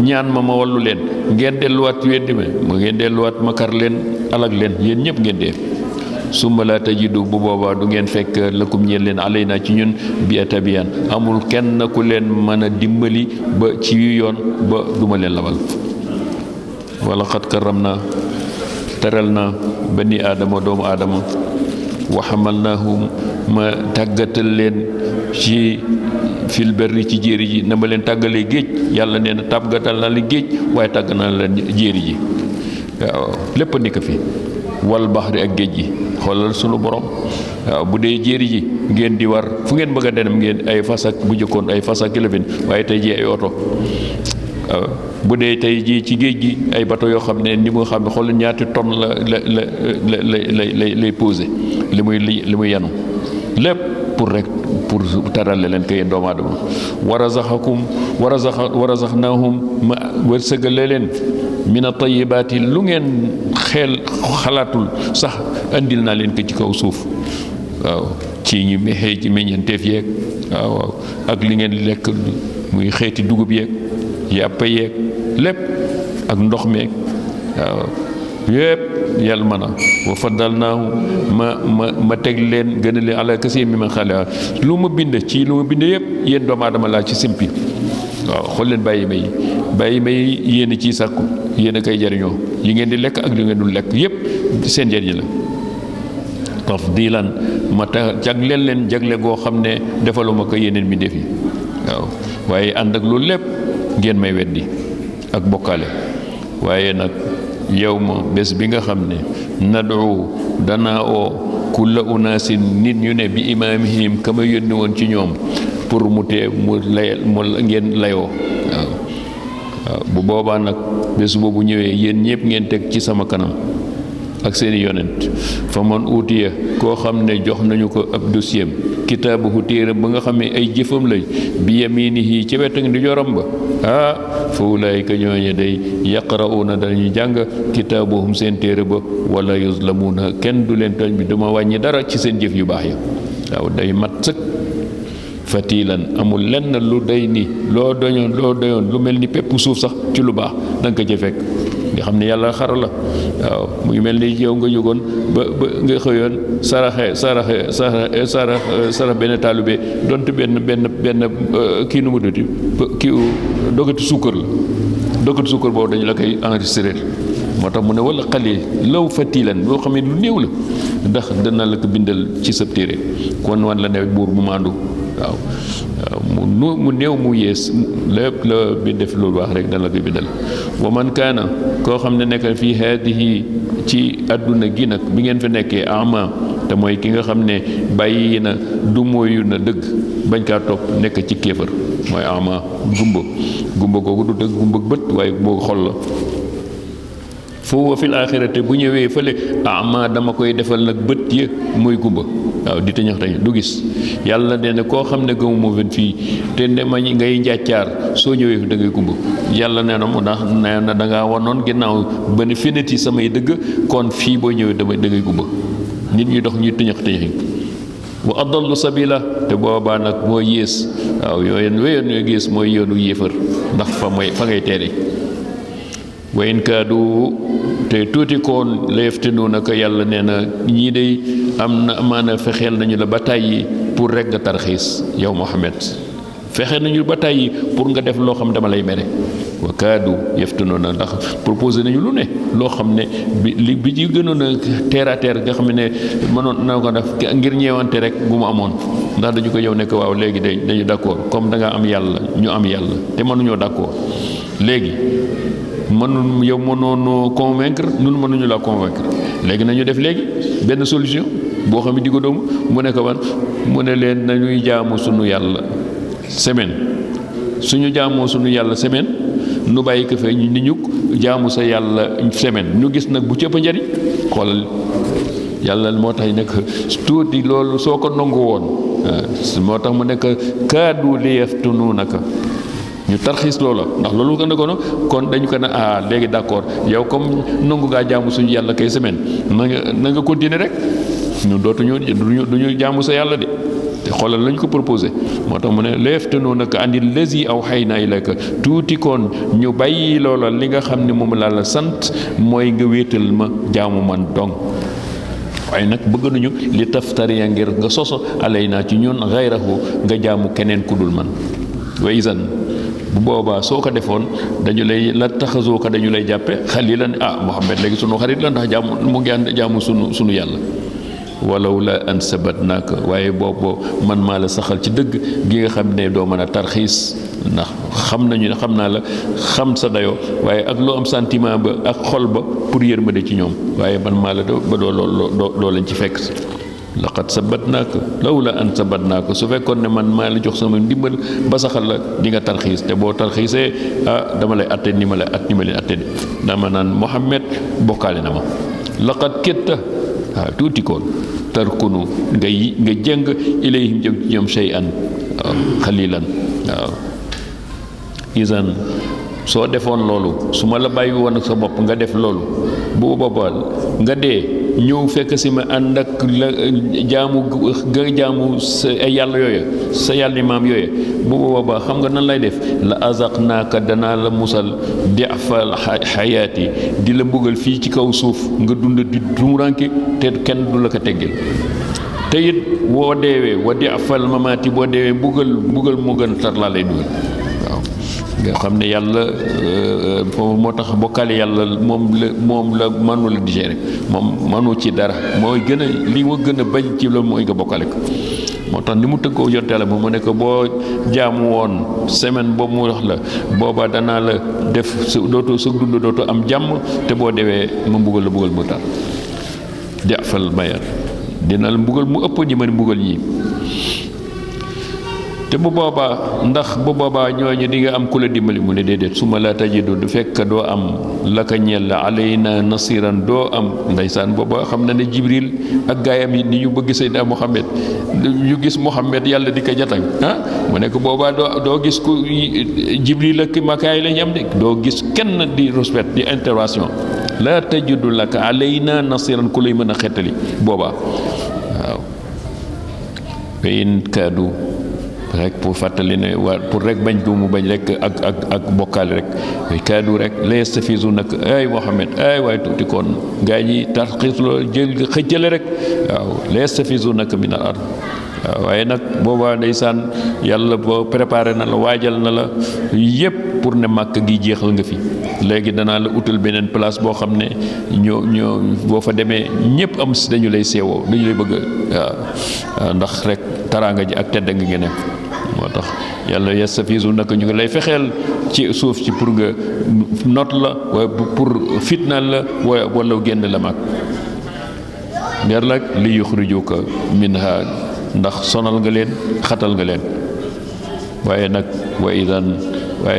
ñaan ma wallu leen ngeen delluwaat weddi ma ngeen delluwaat ma kar leen alag leen yéen ñëpp ngeen dee summa laa tajidu bu boobaa du ngeen fekk lakum ñeen leen alayna ci ñun bi atabiyan amul kenn ku leen mën a dimbali ba ci yoon ba duma leen labal wala xat karam na teral na bani aadama doomu aadama wa hamalnaahum ma tàggatal leen ci fil berri ci jéeri ji na ma leen tàggalee géej yàlla nee na tàggatal naa leen géej waaye tàgg naa leen jéeri ji waaw lépp ni ko fi wal baxri ak géej gi xoolal sunu borom waaw bu dee jéeri ji ngeen di war fu ngeen bëgg a dem ngeen ay fas ak bu jëkkoon ay fas ak kilifin waaye tey ji ay oto waaw bu dee tey ji ci géej gi ay bateau yoo xam ne ni mu xam ne xool ñaati tonne lay posé li muy yanu lépp pour tarale leen kay doomu aadama wa razaqnaahum ma wërsëgale leen mina tayyibaati lu ngeen xalaatul sax andil naa leen ko ci kaw suuf waaw ci ñi mexee ci meññeenteef yeeg waaw ak li ngeen lekk muy xeeti dugub yeeg yàpp yeeg lépp ak ndox meeg waaw yépp yàlla mën a wa faddalnaahu ma teg leen gën a leen ala kasiir mimman xalaqa lu ma bind yépp yéen doomu aadama laa ci simpi waaw xool leen bàyyi may yéen a ciy sàkku yéen a koy jariñoo yi ngeen di lekk ak li ngeen dul lekk yépp seen njariñ la tafdilan ma jagleel leen jagle goo xam ne defaluma ko yeneen mi def yi waaw waaye ànd ak loolu lépp ngeen may weddi ak bokkaale waaye nag yow ma bés bi nga xam ne nadu danaa oo kulla unaasin nit ñu ne bi imaamihim ka ma yónni woon ci ñoom pour mu ngeen layoo waaw bu boobaa nag bés boobu ñëwee yéen ñëpp ngeen teg ci sama kanam ak seeni yonent fa man uutiya koo xam ne jox nañu ko ab dossier kitaabahu téere ba nga xam ne ay jëfam lay bi yaminihi ci wet ak ndi joram ba fa ulaayika ñooñe day yaqra'uuna dañuy jàng kitaabahum seen téere ba wala yuzlamuuna kenn du leen tooñ bi duma wàññi dara ci seen jëf yu baax ya waaw day mat sëkk fatilan amul lenn lu day ni loo doyoon lu mel ni pepp suuf sax ci lu baax da nga ko ci fekk nga xam ne yàlla xara la waaw muy mel ni yow nga jógoon ba nga xëyoon sarax benn taalibe donte benn kii nu mu tudd kii dogati suukar la dogati suukar boobu dañu la koy enregistré moo tax mu ne wala xale law fatilan loo xam ne lu néew la ndax dana la ko bindal ci sa téere kon wan la ne buur bu maandu waaw mu néew mu yees lépp la bi def loolu wax rek dana la koy bindal wa man kaana koo xam ne nekk fii haadihi ci àdduna gi nag bi ngeen fi nekkee ama te mooy ki nga xam ne bàyyi na du mooyu na dëgg bañ kaa topp nekk ci kéefër mooy ama gumba googu du dëgg gumba bët waaye boo xol la foofu fil aaxirate bu ñëwee fële ama dama koy defal nag bët ya muy gumba waaw di tañax du gis yàlla nee na koo xam ne gëmu moo fen fii te ne ma ngay njàccaar soo ñëwee da ngay gumba yàlla nee na mu ndax nee na da ngaa wanoon ginnaaw ba ne feneti samay dëgg kon fii boo ñëwee da ngay gumba nit ñi dox ñuy tañax wa adallu sabila te boobaa nag moo yées waaw yooyu wéyoon ñoo gées mooy yoonu yéefar ndax fa ngay teere wa in kaadu te tuuti koon layaftinoona ko yàlla nee na ñii day am na amaana fexeel nañu la ba tàyyi pour rek nga tarxiis yow Muhammad fexe nañu ba tàyyi pour nga def loo xam dama lay mere wa kaadu yaftunuuna ndax proposé nañu lu ne loo xam ne bi ci gënoon a terre à terre nga xam ne mënoon na ko def ngir ñeewante rek bu mu amoon ndax dañu ko yow nekk waaw léegi dañu d'accord comme da nga am yàlla ñu am yàlla te mënuñoo d'accord léegi yow mënoonoo convaincre ñun mënuñu la convaincre léegi nañu def léegi benn solution boo xam ne di ko doomu mu ne ko wan mu ne leen nañuy jaamu sunu yàlla semaine suñu jaamoo sunu yàlla semaine nu bàyyi ko fee ñu ni ñuk jaamu sa yàlla semaine ñu gis nag bu cëpp njariñ xoolal yàlla moo tax nekk tuuti loolu soo ko nangu woon moo tax mu nekk kaadu li yaftunuunaka ñu tarxiis loola ndax loolu ko nekkoon kon dañu ko ne léegi d'accord yow comme nangu ngaa jaamu suñu yàlla kay semaine na nga continuer rek ñu duñu jaamu sa yàlla de te xoolal lañ ko proposé moo tax mu ne layaftunuunaka anil lazi awhaynaa ilayka tuuti kon ñu bàyyi loola li nga xam ne moom laa la sant mooy nga wéetal ma jaamu man dong waaye nag bëgg nañu li taftariya ngir nga soso alaynaa ci ñun gayrahu nga jaamu keneen ku dul man wa izan bu boobaa soo ko defoon dañu lay la taxasoo ko dañu lay jàppe xalilan Muhammad léegi sunu xarit la ndax mu ngi ànd jaamu sunu yàlla walaw la an sabatnaaka waaye boobu man maa la saxal ci dëgg gi nga xam ne doo mën a tarxiis ndax xam nañu ne xam naa la xam sa dayoo waaye ak loo am sentiment ba ak xol ba pour yërmande ci ñoom waaye man maa la ba doo lañ ci fekk laqad sabatnaaka law la an sabatnaaka su fekkoon ne man maa la jox sama ndimbal ba saxal la di nga tarxiis te boo tarxiisee dama lay atte ni ma leen atte dama naan Muhammad bokkaale na ma laqad kitta tuuti koon tarkunu nga jëng ilayhim jëm ci ñoom shay'an xalilan waaw isan soo defoon loolu su ma la bàyyi woon ak sa bopp nga def loolu bu boobaa nga dee ñëw fekk si ma ànd ak la jaamu sa yàlla yooya sa yàlla maam yooya bu boobaa xam nga nan lay def la azaqnaaka danaa la musal di'fal xayaati di la mbugal fii ci kaw suuf nga dund di tumuranke te kenn du la ko teggil te it woo deewee wa di'fal mamaati boo deewee mbugal mu gën tar laa lay dugal waaw nga xam ne yàlla foofu moo tax bokkaale yàlla moom la mënu la digérer moom mënu ci dara mooy gën a li ma gën a bañ ci loolu mooy nga bokkaale ko moo tax ni mu tëggoo yonte yàlla mu ne ko boo jaamu woon semaine boobu mu wax la booba danaa la def sa dund dootu am jàmm te boo dewee ma mbugal la mbugal mu tar jafal mayar dina la mbugal mu ëpp ñi ma mbugal ñii te bu boobaa ndax bu boobaa ñooñu di nga am ku la dimbali mu ne déedéet su ma la tajidu du fekk doo am la ka ñeel la alayna nasiran doo am ndeysaan booba xam na ne Jibril ak gaayam yi ni ñu bëgg Seydina Muhammad ñu gis Muhammad yàlla di ko jatang mu ne ko boobaa doo gis ku Jibril ak makaay lañu am de doo gis kenn di respect di intervention la tajidu la ka alayna nasiran ku lay mën a xettali boobaa waaw in kaadu rek pour fàttali ne waa pour rek bañ ko mu bañ rek ak bokkaale rek kaadu rek la yastafizu nag ay Muhammad ay waaye tuuti kon gaa ñi tarxiis loo jël xëccale rek waaw la yastafizu nag min al ard waaw waaye nag boobaa ndeysaan yàlla boo préparé na la waajal na la yépp pour ne màkk gi jeexal nga fi léegi danaa la utal beneen place boo xam ne ñoo boo fa demee ñépp am si dañu lay seewoo dañu lay bëgg waaw ndax rek taraanga ji ak tedd nga ngeen moo tax yàlla yastafizu nag ñu ngi lay fexeel ci suuf ci pour nga not la waaye pour fitnaal la wala génn la mag ndeer nag li yuxrijuka minha ndax sonal nga leen xatal nga leen waaye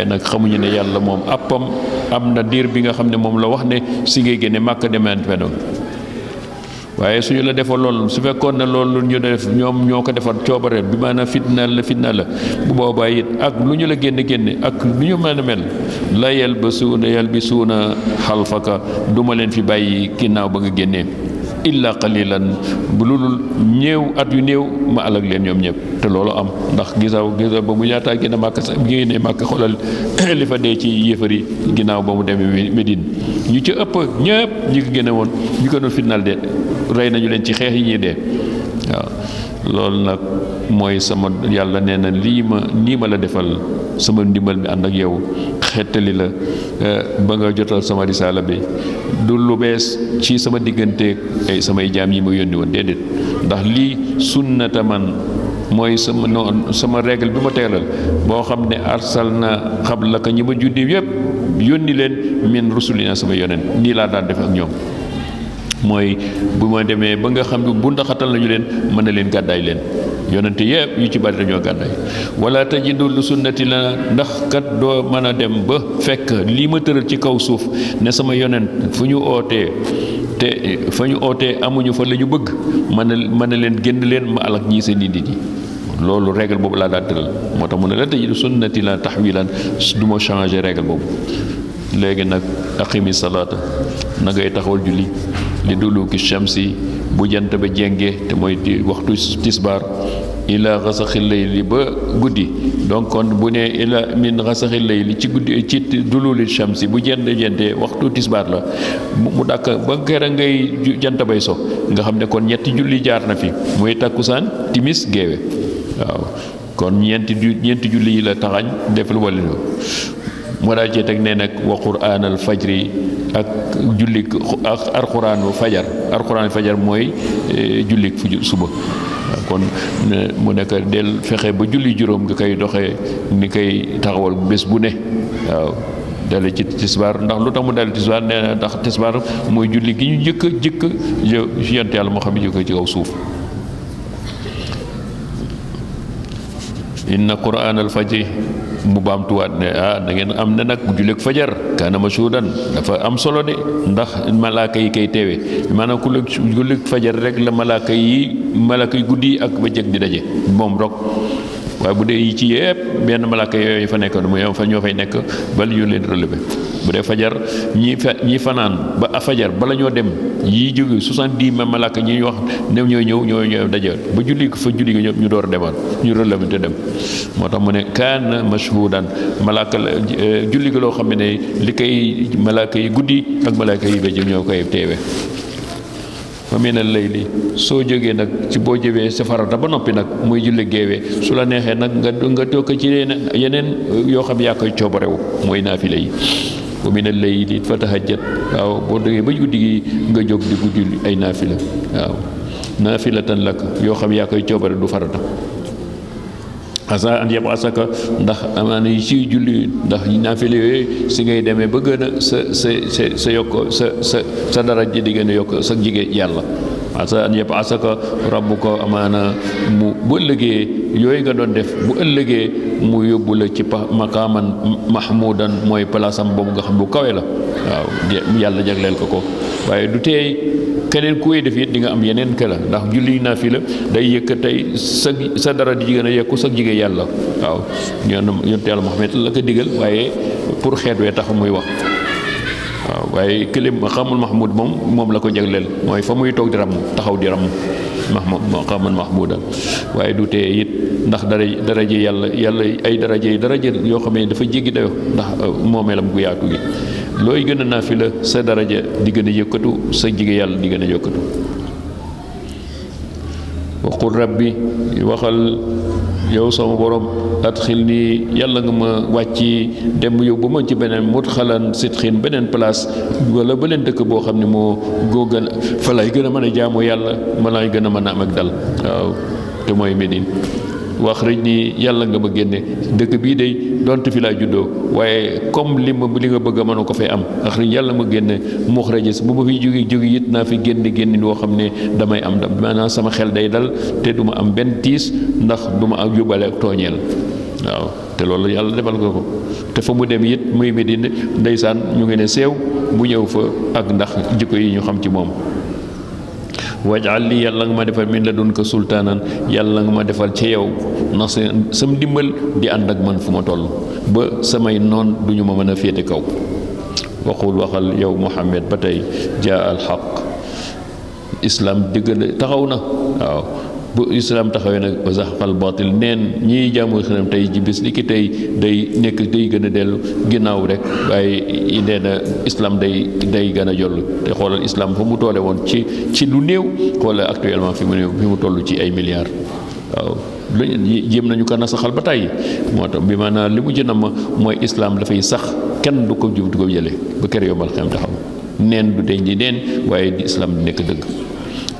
nag xamuñu ne yàlla moom appam am na diir bi nga xam ne moom la wax ne si ngay génne màkk demeen fenn waaye suñu la defoon loolu su fekkoon ne loolu ñu def ñoom ñoo ko defar coobare bi maanaam fitnaal la bu boobaa it ak lu ñu la génne ak lu ñu mën a mel la yalbisuuna xalfaka duma leen fi bàyyi ginnaaw ba nga génnee illa qalilan bu lulul ñëw at yu néew ma alag leen ñoom ñëpp te loolu am ndax gisaw ba mu ñaataa génn màkk sax génnee màkk xoolal li fa dee ci yéefari ginnaaw ba mu demee Médine ñu ci ëpp ñëpp ñi ko génne woon ñu ko doon fitnaal de rey nañu leen ci xeex yi ñuy dee waaw loolu nag mooy sama yàlla nee na nii ma la defal sama ndimbal bi ànd ak yow xettali la ba nga jotal sama risaala bi du lu bees ci sama digganteeg ay samay jaam yi ma yónni woon déedéet ndax lii sunnata man mooy sama règle bi ma tegalal boo xam ne arsal na xablaka ñi ma juddi yépp yónni leen min rusulina sama yonent nii laa daan def ak ñoom mooy bu ma demee ba nga xam ne bu ndaxatal nañu leen mën na leen gàddaay leen yonente yépp yu ci bari dañoo gàddaay wala tajidu lu sunnati la ndax kat doo mën a dem ba fekk lii ma tëral ci kaw suuf ne sama yonent fu ñu ootee te fa ñu ootee amuñu fa la ñu bëgg mën na leen génn leen ma alak ñii seen nit yi loolu règle boobu laa daa tëral moo tax mu ne la tajidu sunnati la tahwilan du ma changer règle boobu léegi nag aqimi salaata na ngay taxawal julli li duluki shamsi bu jant ba jéngee te mooy waxtu tisbaar ila xasaxil layli ba guddi donc kon bu ne ila min xasaxil layli ci guddi ci dululi shamsi bu jentee waxtu tisbaar la mu dàkk ba kera ngay jant bay so nga xam ne kon ñetti julli jaar na fi muy takkusaan timis géewe waaw kon ñeenti julli yi la taxañ def lu wàllu moo daal cee teg ne nag wa quraanal fajri ak jullik ak alxuraanu fajar mooy jullik suba kon mu nekk del fexe ba julli juróom nga koy doxee ni koy taxawal bés bu ne waaw dale ci tisbaar ndax lu tax mu dale tisbaar nee na ndax tisbaar mooy julli gi ñu jëkk yonent yàlla moo xam ne jëkk ci kaw suuf inna quraanal fajri mu baamtuwaat ne da ngeen am ne nag julleek fajar kaana mashhuudan dafa am solo de ndax malaaka yi koy teewe maanaam ku julleek fajar rek la malaaka yi guddi ak bëccëg di daje moom rek waaye bu dee yi ci yépp benn malaaka yooyu fa nekk mu fa ñoo fay nekk bala ñu leen relever bu dee fajar ñi fanaan ba fajar bala ñoo dem yi jóge 70 malaaka ñi wax ne ñoo daje ba julli fa julli nga ñu door a demaat ñu relever te dem moo tax mu ne kaana mashhuudan malaaka la julli ga loo xam ne li koy malaaka yi guddi ak malaaka yi bëccëg ñoo koy teewe fa minal layli soo jógee nag ci boo jëwee sa farata ba noppi nag muy julli géewee su la neexee nag nga tokk ci yeneen yoo xam yaa koy coobarewu mooy naafila yi wa minal layli fatahajjat waaw boo jógee ba guddi gi nga jóg di guddi ay naafila waaw naafilatan lak yoo xam yaa koy coobare du farata asa an yab'asaka ndax amaana yi ci julli ndax naafila yooyu si ngay demee ba gën a sa yokk sa daraja di gën a yokk sa jigéen yàlla asa an yab'asaka rabbuka amaana mu bu ëllëgee yooyu nga doon def bu ëllëgee mu yóbbu la ci maqaaman mahmudan mooy palaasam boobu nga xam bu kawe la waaw yàlla jagleel ko waaye du teey keneen ku koy def it di nga am yeneen këla ndax julli naafila day yëkk tey sa dara di gën a yekku sa jigéen yàlla waaw yonent yàlla Muhammad la ko digal waaye pour xeet wee tax muy wax waaw waaye kële maqaamul mahmud moom la ko jagleel mooy fa muy toog di ramm taxaw di ramm maqaaman mahmudan waaye du tee it ndax daraje yàlla ay daraje yoo xam ne dafa jéggi dayo ndax moomeelam gu yaatu gi looy gën a naafila sa daraja di gën a yëkkatu sa jigéen yàlla di gën a yëkkatu waqul rabbi waxal yow sama borom adxil nii yàlla nga ma wàcci dem yóbbu ma ci beneen mudxalan sidxin beneen place wala beneen dëkk boo xam ne moo gën fa lay gën a mën a jaamu yàlla ma lay gën a mën a am ak dal waaw te mooy Médine wax rek ni yàlla nga ma génne dëkk bii day donte fi laa juddoo waaye comme li nga bëgg a mën ko fay am wax rek yàlla ma génne muxrajas bu ma fiy jóge it naa fi génn woo xam ne damay am maanaam sama xel day dal te du ma am benn tiis ndax du ma ak yóbbale ak tooñeel waaw te loolu yàlla defal nga ko te fa mu dem it muy Medina ndeysaan ñu ngi ne seew bu ñëw fa ak ndax jikko yi ñu xam ci moom wajal li yàlla nga ma defal min la dun ko sultaanan yàlla nga ma defal ci yow ndax sam ndimbal di ànd ak man fu ma toll ba samay noon duñu ma mën a féete kaw waxal yow Muhammad ba tey jaa al xaq islam dëgg taxaw na waaw bu islam taxawee nag wa zahaqal baatil neen ñiy jaamu xëram tey ji bis li ki tey day gën a dellu ginnaaw rek waaye nee na islam day gën a joll te xoolal islam fa mu toole woon ci lu néew xoolal actuellement fi mu toll ci ay milliards waaw lu jéem nañu ko nasaxal ba tàyyi moo tax bi maanaam li mu jëna ma mooy islaam dafay sax kenn du ko jub du ko jële ba kër yombal xam taxaw neen du deñ di neen waaye di islaam di nekk dëgg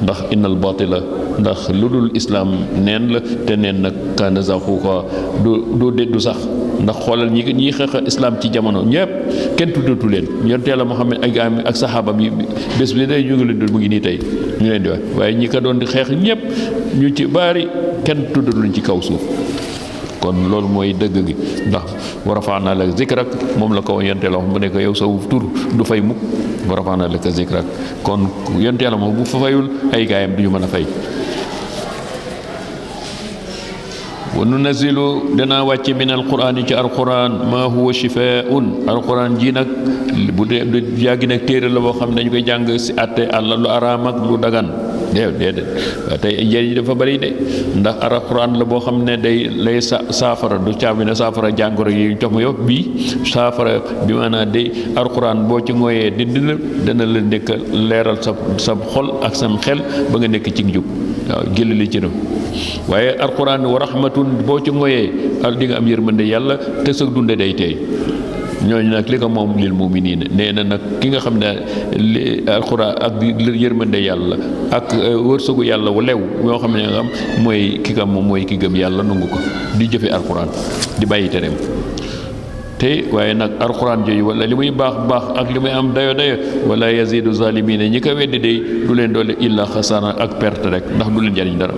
ndax innal batila ndax lu dul islaam neen la te neen nag kaana zahuuqa du sax ndax xoolal ñi xeex islaam ci jamono ñëpp kenn tuddatu leen yonte Yàlla Muhammad ak gaam ak saxaaba bi bés bi day ñu ngi leen doon mu ngi nii tey ñu leen di wax waaye ñi ko doon di xeex ñëpp ñu ci bari kenn tuddatuñ ci kaw suuf kon loolu mooy dëgg gi ndax wa rafa'naa laka zikrak moom la ko yonte la wax mu ne ko yow sa tur du fay mukk wa rafa'naa laka zikrak kon yonte Yàlla moom bu fa fayul ay gaayam du ñu mën a fay wa nunazzilu danaa wàcce min alquraan ci alquraan maa huwa shifaa'un alquraan ji nag bu dee du yàggi nag téere la boo xam ne dañu koy jàng si àtte àlla lu araam ak lu dagan déedéet waaye tey njëriñ dafa bari de ndax alquraan la boo xam ne day lay saafara du caabi ne saafara jàngoro yi jox ma yow bii saafara bi maanaam day alquraan boo ci ngooyee dina la nekk leeral sa xol ak sam xel ba nga nekk ci njub waaw jël li ci waaye alquran wa rahmatun boo ci ngoyee di nga am yërmande yàlla te sa dunde day teey ñooñu nag li ko moom lil mu'miniin nee na nag ki nga xam ne li alquran ak yërmande yàlla ak wërsëgu yàlla wu lew ñoo xam ne nga am mooy ki moom mooy ki gëm yàlla nangu ko di jëfe alquran di bàyyi tereem te waaye nag alquran jooju wala li muy baax ak li muy am dayo wala yazidu zaalimiina ñi ko weddi day du leen doole illa xasaana ak perte rek ndax du leen jariñ dara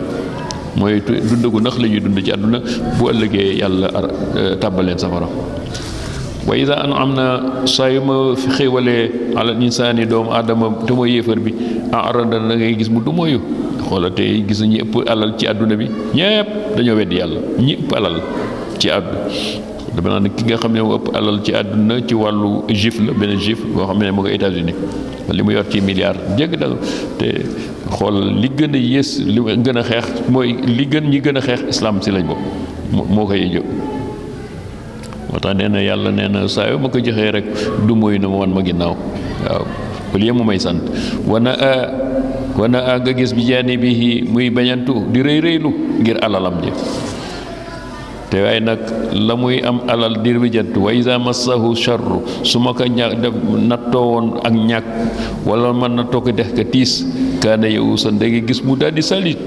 mooy dund gu nax la ñuy dund ci àdduna bu ëllëgee yàlla tàbbal leen safara wa iza an'amna saa yu ma fi xéewalee ala insaani doomu aadama te mooy yéefar bi arada da ngay gis mu du mooyu xoola tey gis ñi ëpp alal ci àdduna bi ñépp dañoo weddi yàlla ñi ëpp alal ci àdduna dama naan ki nga xam ne moo ëpp alal ci àdduna ci wàllu juif la benn juif boo xam ne moo nga États-Unis li mu yor ci milliards jégg da te xool li gën a yées li gën a xeex mooy ñi gën a xeex islam si lañ bokk moo koy jóg moo tax nee na yàlla nee na saa yoo ma ko joxee rek du mooy na ma wan ma ginnaaw waaw au lieu mu may sant wana a nga gis bi jaani bi muy bañantu di rëylu ngir alalam ji te waaye nag la muy am alal dir bi jant wa iza massahu sharru su ma ko nattoo woon ak ñàkk wala man nattoo ko def ka tiis kaana yawusan da nga gis mu daal di salit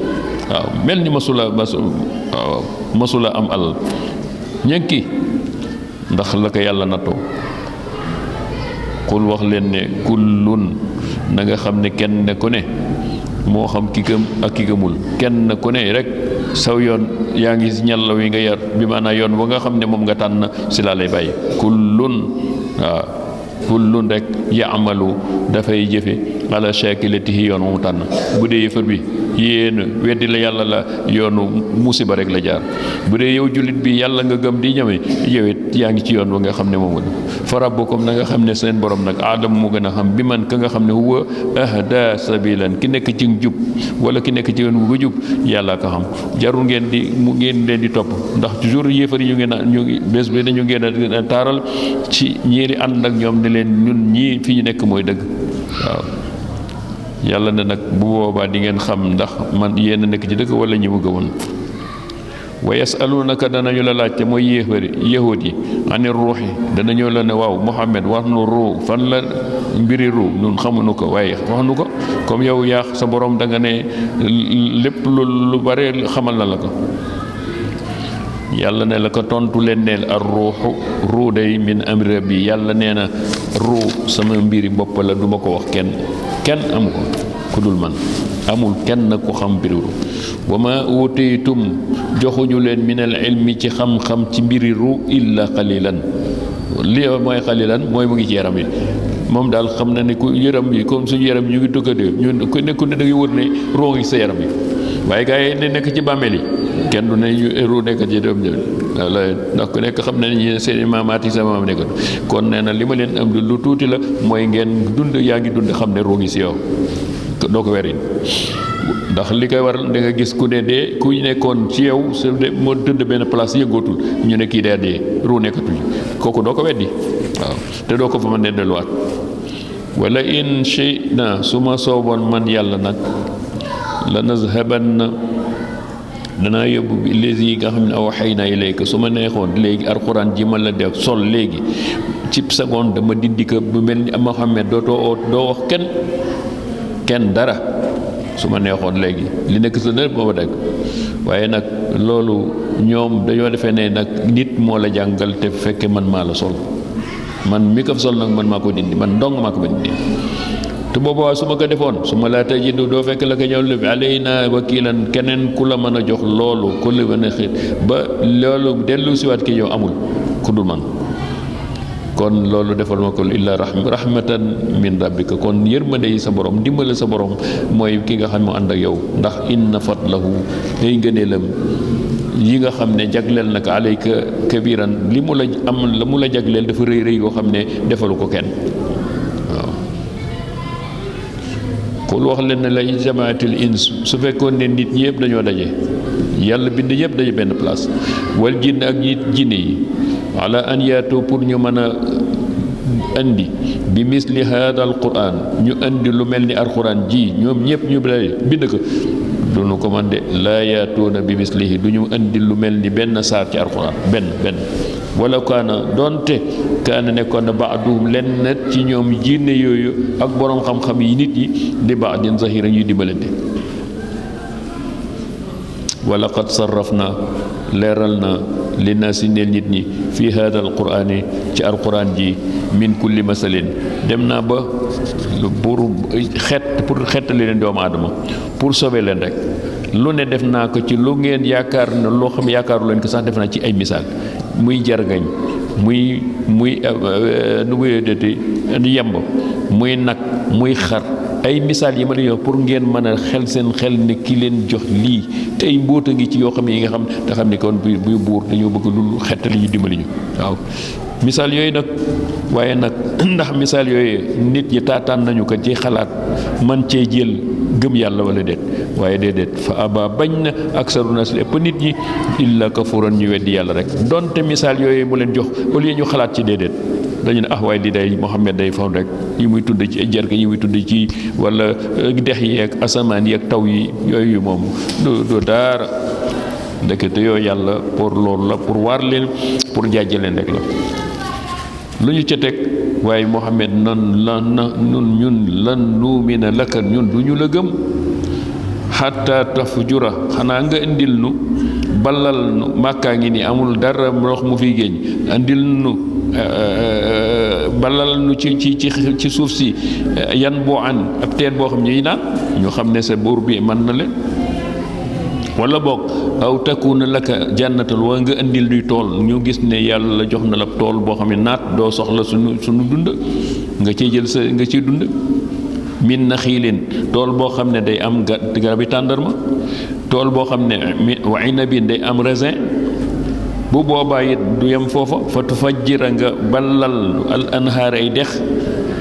waaw mel ni masula am alal ñenki ndax la ko yàlla nattoo xul wax leen ne kullun na nga xam ne kenn ku ne moo xam ki gëm ak ki gëmul kenn ku ne rek saw yoon yaa ngi ñallaw yi nga yar bi maanaam yoon ba nga xam ne moom nga tànn si laa lay bàyyi kullun rek yaamalu dafay jëfe ala shakilatihi yoon mu tànn bu dee yëfër bi yéen weddi la yàlla la yoonu musiba rek la jaar bu dee yow jullit bi yàlla nga gëm di ñame yow it yaa ngi ci yoon ba nga xam ne moom nga fa rabbukum na nga xam ne seen borom nag aadama mu gën a xam bi man ka nga xam ne huwa ahda sabilan ki nekk ci njub wala ki nekk ci yoon bu jub yàlla ko xam jarul ngeen leen di topp ndax toujours yéefar yi ñu bés bi dañu ngeen a taaral ci ñeeri ànd ak ñoom ne leen ñun ñii fi ñu nekk mooy dëgg waaw yàlla ne nag bu boobaa di ngeen xam ndax man yéen a nekk ci dëgg wala ñi mu gëmoon wa yasalunaka danañu la laajte mooy yahud yi ani ruuxi danañu la ne waaw Muhammad wax nu ruu fan la mbiri ruu ñun xamuñu ko waaye wax nu ko comme yow yaa sa borom da nga ne lépp lu bare xamal na la ko yàlla ne la ko tontu leen neel ar ruuxu ruu day min amri rabbi yàlla nee na ruu sama mbiri bopp la duma ko wax kenn amu ko ku dul man amul kenn ku xam mbiri ruu wa ma utiitum joxuñu leen min al ilmi ci xam-xam ci mbiri ruu illa qalilan li mooy qalilan mooy mu ngi ci yaram yi moom daal xam na ne ku yaram yi comme suñu yaram yi ñu ngi dëkkadee ñun ku nekku ne da ngay wër ne ruu ngi sa yaram yi waaye gars yi ne nekk ci bàmmeel yi kenn du ne ruu nekk ci doom wala ndax ku nekk xam na ne ñi seen maamaat yi sa maam nekkoon kon nee na li ma leen am lu tuuti la mooy ngeen dund yaa ngi dund xam ne ruu ngi si yow doo ko werin ndax li koy waral da nga gis ku ne dee ku nekkoon ci yow su de moo tëdd benn place yëngootul ñu ne kii dee ruu nekkatul kooku doo ko weddi waaw te doo ko fa mën a delluwaat wala in shi'na su ma sooboon man yàlla nag la nazhabanna danaa yóbbu bi léegi yi nga xam ne awhaynaa ilayka su ma neexoon léegi alxuraan ji ma la def sol léegi ci seconde dama dindi ko bu mel ni Muhammad doo wax kenn dara su ma neexoon léegi li nekk sa dër booba dëgg waaye nag loolu ñoom dañoo defee ne nag nit moo la jàngal te fekke man maa la sol man mi ko sol nag man maa ko dindi man dong maa ko ba dindi te boobaa su ma ko defoon su ma laa tajidu doo fekk la ko ñëw lu alayna wakiilan keneen ku la mën a jox loolu ku la mën a xit ba loolu dellu siwaat ki yow amul ku dul man kon loolu defal ma ko illa rahmatan min rabbika kon yërmande yi sa borom dimbale sa borom mooy ki nga xam ne mu ànd ak yow ndax inna fadlahu ay ngëneelam yi nga xam ne jagleel na ko alayka kabiran li mu la am la mu la jagleel dafa rëy rëy yoo xam ne defalu ko kenn waaw xul wax leen ne la jamaatil ins su fekkoon ne nit ñi yëpp dañoo daje yàlla bind yëpp daje benn place wal jinn ak ñi jinne yi ala an yaatu pour ñu mën a andi bi misli hada al quran ñu andi lu mel ni alquran ji ñoom ñëpp ñu bind ko duñu ko man de laa yaatuuna bi mislihi du ñu andi lu mel ni benn saar ci alquran benn wala kaana doonte kaana nekkoon na baaduhum lenn ci ñoom jinne yooyu ak boroom xam-xam yi nit yi di baadin zahira ñuy dimbalante wala qad sarrafna leeral na li naa si neel nit ñi fii hada alqurani ci alquran ji min kulli masalin dem naa ba pour xettali leen doomu aadama pour sauver leen rek lu ne def naa ko ci lu ngeen yaakaar ne loo xam yaakaaru leen ko sax def naa ci ay misaal muy jargañ muy nu muy deti yemb muy nag muy xar ay misaal yi ma leen wax pour ngeen mën a xel seen xel ne ki leen jox lii tey mbóota ngi ci yoo xam ne yi nga xam te xam ne kon buy buur dañoo bëgg lu xettali ñu dimbali ñu waaw misaal yooyu nag waaye nag ndax misaal yooyu nit ñi taataan nañu ko ci xalaat man cee jël gëm yàlla wala déet waaye déedéet fa aba bañ na aksaru nas lépp nit ñi illa kafuran ñu weddi yàlla rek donte misaal yooyu mu leen jox au lieu ñu xalaat ci déedéet dañu ne waaye li day Muhammad day faw rek yi muy tudd ci jarka yi muy tudd ci wala dex yi ak asamaan yi ak taw yi yooyu moom du daara ndekete yooyu yàlla pour loolu la pour waar leen pour jaajë leen rek la lu ñu ca teg waaye Muhammad ñun lan nuumina laka ñun du ñu la gëm xatta tafjura xanaa nga indil nu balal nu màkkaa ngi ni amul dara ndox mu fiy géej indil nu balal nu ci suuf si yan boo an ab teen boo xam ñuy naan ñu xam ne sa buur bi mën na leen wala boog aw takuna laka jannatul wa nga indil luy tool ñu gis ne yàlla jox na la tool boo xam ne naat doo soxla suñu dund nga ciy jël sa nga ciy dund min naxiilin tool boo xam ne day am garabi tàndarma tool boo xam ne wa inabin day am raisin bu boobaa it du yem foofa fa tufajjira nga ballal al anhaar ay dex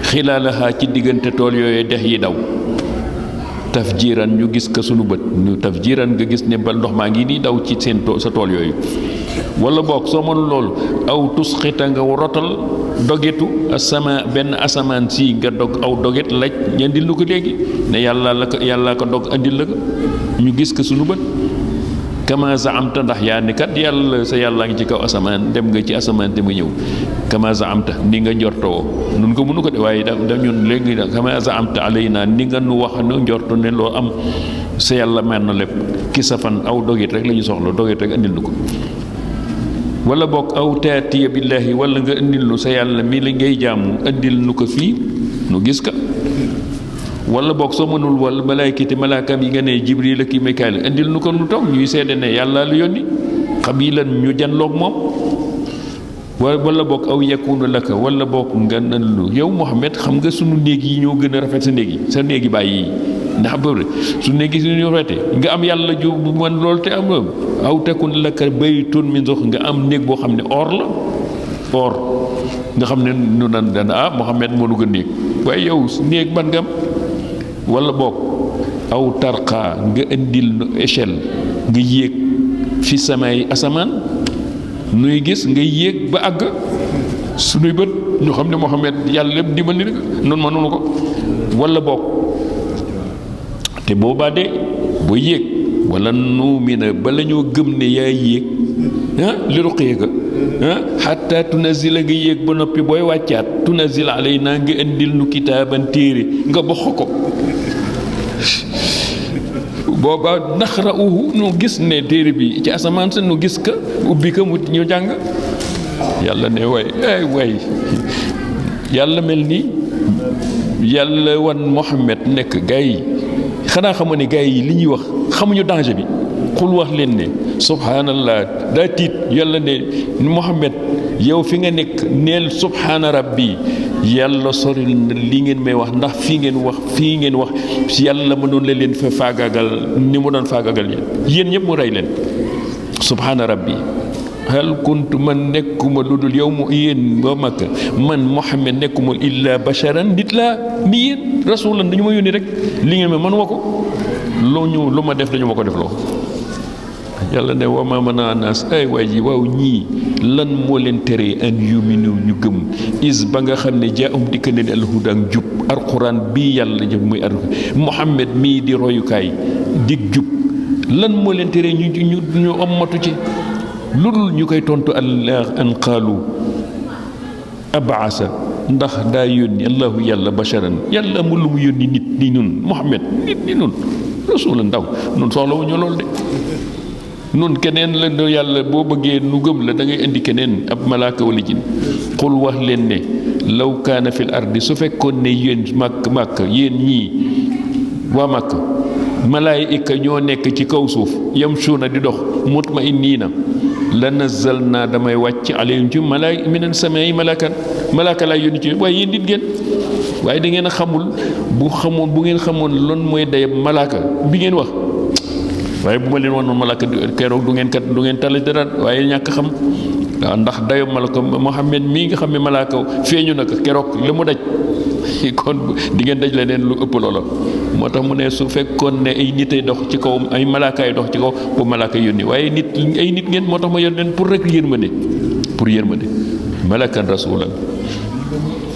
xilaalaha ci diggante tool yooyu dex yi daw tafjiran ñu gis ko sunu bët ñu tafjiran nga gis ne ba ndox maa ngi nii daw ci seen sa tool yooyu wala boog soo mënul loolu aw tusxita nga rotal dogetu asama benn asamaan si nga dog aw doget laj ñandil lu ko léegi ne yàlla ko dog andil la ko ñu gis ko sunu bët kama zaamta ndax yaa ni kat yàlla sa yàlla ngi ci kaw asamaan dem nga ci asamaan te mu ñëw kama zaamta ni nga njortoo nun ko mënu ko de waaye da ñun léegi kama zaamta alayna ni nga nu wax nu njorto ne loo am sa yàlla mel na lépp ki sa fan aw dogit rek la ñu soxla dogit rek andil nu ko wala bokk aw taatiya billaahi wala nga indil nu sa yàlla mi la ngay jaamu andil nu ko fii nu gis ka wala boog soo mënul wala malaakam yi nga ne Jibril ak Mikaayil indil nu ko nu toog ñuy seede ne yàlla lu yónni xabilan ñu janloog moom wala boog aw yakunu laka wala boog nga nan lu yow Muhammad xam nga sunu néeg yi ñoo gën a rafet sa néeg yi sa néegi bàyyi yi ndax bëri su néegi suñu rafete nga am yàlla ju bu man loolu te am aw takun laka baytun min zuxruf nga am néeg boo xam ne or la or nga xam ne nu nan dana Muhammad moo nu ko néeg waaye yow néeg ban nga am wala boog aw tarqa nga indil nu échelle nga yéeg fi samay asamaan nuy gis nga yéeg ba àgg sunuy bët ñu xam ne Muhammad yàlla lépp dimbali na noonu mënuñu ko wala boog te boobaa de boo yéeg wala nuumina bala ñoo gëm ne yaay yéeg li ruqee ga xatta tunazila nga yéeg ba noppi booy wàccaat tunazila alay naa nga indil nu kitaaban téere nga box ko booba naxra'uhu nu gis ne téere bi ci asamaan sa nu gis ka ubbi ka mu ñu jàng yàlla ne waay yàlla mel ni yàlla wan Muhammad nekk gaa yi xanaa xamoo ne gaa yi li ñuy wax xamuñu danger bi xul wax leen ne subhanallah daa tiit yàlla ne Muhammad yow fi nga nekk neel subhana rabbi yàlla soril na li ngeen may wax ndax fii ngeen wax yàlla mënoon la leen fa faagaagal ni mu doon faagaagal yéen ñëpp mu rey leen subhana rabbi hal kuntu man nekkuma lu dul yow mu yéen ba Makka man Muhammad nekkuma illa basharan nit laa ni yéen rasulan dañu ma yónni rek li ngeen ma mën wa ko lu ma def dañu ma ko def loo yàlla ne wa ma mana naas ay waay ji waaw ñii lan moo leen teree an yuminu ñu gëm is ba nga xam ne jaahum dikk leen alhuda ak jub alquran bii yàlla jëf muy Muhammad mii di royukaay dig jub lan moo leen teree ñu ommatu ci lu dul ñu koy tontu allah an qaalu abaasa ndax daa yónni allahu yàlla basharan yàlla amul lu mu yónni nit ni nun Muhammad nit ni nun rasuula ndaw nun soxlawuñu lool de nun keneen la do yàlla boo bëggee nu gëm la da ngay indi keneen ab malaaka wala jin xul wax leen ne law kaana fil ardi su fekkoon ne yéen màkk yéen ñii waa màkk malaayika ñoo nekk ci kaw suuf yamshuuna di dox mutma'inniina la nazzalnaa damay wàcc alayhim ci minan samaa'i malaaka laa yónni ci waaye yéen nit ngeen waaye da ngeen a xamul bu ngeen xamoon loon mooy dayab malaaka bi ngeen wax waaye bu ma leen wanoon malaaka keroog du ngeen tala dara waaye ñàkk xam waaw ndax dayo malaka Muhammad mii nga xam ne malaaka feeñu na ko keroog li mu daj kon di ngeen daj leneen lu ëpp loola moo tax mu ne su fekkoon ne ay nit ay dox ci kaw ay malaaka ay dox ci kaw bu malaaka yónni waaye ay nit ngeen moo tax ma yónni leen pour rek yërmande malakan rasulan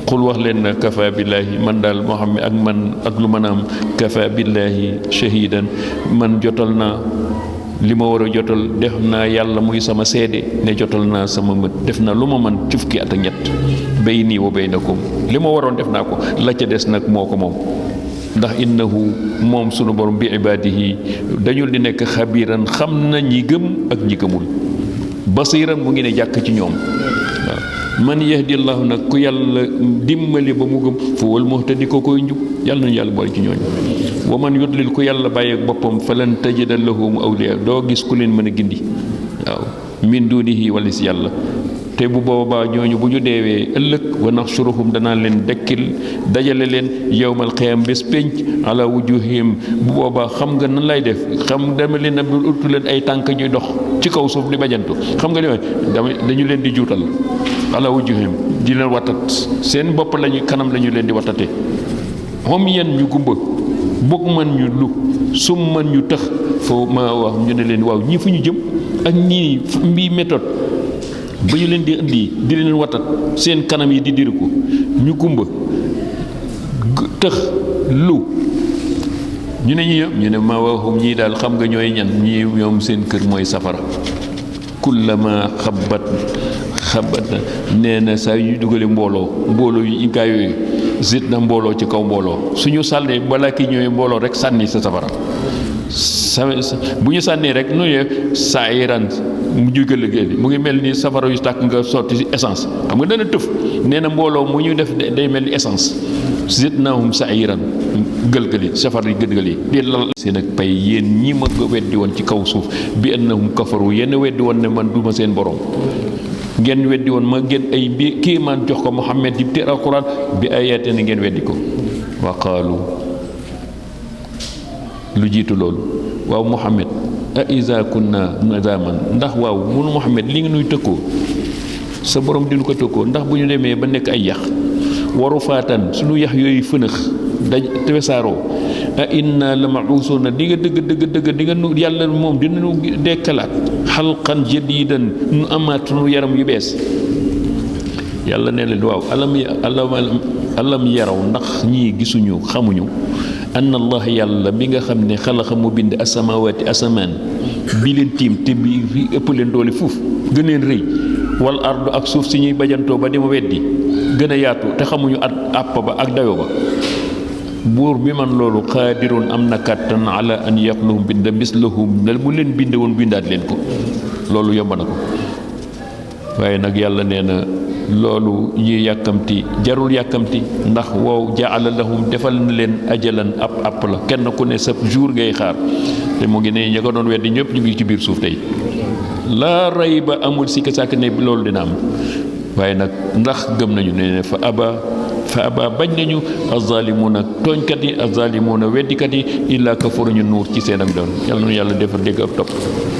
xul wax leen na kafa billahi man daal Muhammad ak man ak lu mën a am kafa billahi shahidan man jotal naa li ma war a jotal def naa yàlla muy sama seede ne jotal naa sama mët def naa lu ma man ci fukki at ak ñett bayni wa baynakum li ma waroon def naa ko la ca des nag moo ko moom ndax innahu moom sunu borom bi ibaadihi dañul di nekk xabiran xam na ñi gëm ak ñi gëmul basiran mu ngi ne jàkk ci ñoom waaw man yahdillahu nag ku yàlla dimbali ba mu gëm fa wal muhtadi ko koy njub yàlla nañu yàlla boole ci ñooñu wa man yudlil ku yàlla bàyyeek boppam falan tajida lahum awliya doo gis ku leen mën a gindi waaw min dunihi walis yàlla te bu boobaa ñooñu bu ñu deewee ëllëg wa naxsuruhum danaa leen dekkil dajale leen yawmal qiyaam bés pénc ala wujuhihim bu boobaa xam nga nan lay def xam dama leen ab utu leen ay tànk ñuy dox ci kaw suuf di bajantu xam nga li dañu leen di juutal ala wujuhihim di leen watat seen bopp lañu kanam lañu leen di watate xom yen ñu gumba bokk man ñu lu sum man ñu tëx foo ma wax ñu ne leen waaw ñii fu ñu jëm ak ñii mbii méthode ba ñu leen di indi di leen watat seen kanam yi di diriku ñu gumba tëx lu ñu ne ñu ne ma waxum ñii daal xam nga ñooy ñan ñii ñoom seen kër mooy safara kullama xabat nee na saa yu dugale mbooloo yu gaa yooyu zit na mbooloo ci kaw mbooloo suñu sànnee balaa ki ñëwee mbooloo rek sànni sa safara bu ñu sànnee rek nu ne saa iran mu jóge liggéey mu ngi mel ni safara yu tàkk nga sotti ci essence xam nga dana tëf nee na mbooloo mu ñu def day mel ni essence zidnahum sa'iran gëlgëli safara yi gëlgëli di lal seen ak pay yéen ñi ma weddi woon ci kaw suuf bi annahum kafaru yéen weddi woon ne man duma seen borom ngeen weddi woon ma ngeen ay bi kéemaan jox ko Muhammad di téere alquran bi ayaate na ngeen weddi ko wa qaalu lu jiitu loolu waaw Muhammad a iza kunna nazaman ndax waaw mun Muhammad li nga nuy tëkkoo sa borom dinu ko tëkkoo ndax bu ñu demee ba nekk ay yax waru faatan suñu yax yooyu fënëx daj tewesaaroo a inna la ma'uusuna di nga dëgg di nga nu yàlla moom dinañu dekkalaat xalqan jadiidan nu amaat sunu yaram yu bees yàlla ne leen waaw alam yaraw ndax ñii gisuñu xamuñu anna allah yàlla mi nga xam ne xalaqa mu bind asamawaati asamaan bi leen tiim te bi ëpp leen doole fuuf gën leen rëy wal ardu ak suuf si ñuy bajantoo ba di ma weddi gën a yaatu te xamuñu at àpp ba ak dayo ba buur bi man loolu xaadirun am na kàttan ala an yaxluqu bind mislahum dal mu leen binde woon bindaat leen ko loolu yomb na ko waaye nag yàlla nee na loolu ñuy yàkkamti jarul yàkkamti ndax wow jaala lahum defal na leen ajalan ab la kenn ku ne sa jour ngay xaar te mu ngi ne ña ko doon weddi ñëpp ñu ngi ci biir suuf tey laa rey ba amul sikki sàkk ne loolu dina am waaye nag ndax gëm nañu ne fa aba bañ nañu azalimuuna tooñkat yi azalimuuna weddikat yi illaa kafaruñu nuur ci seen ak doon yàlla nu yàlla defar dégg ak topp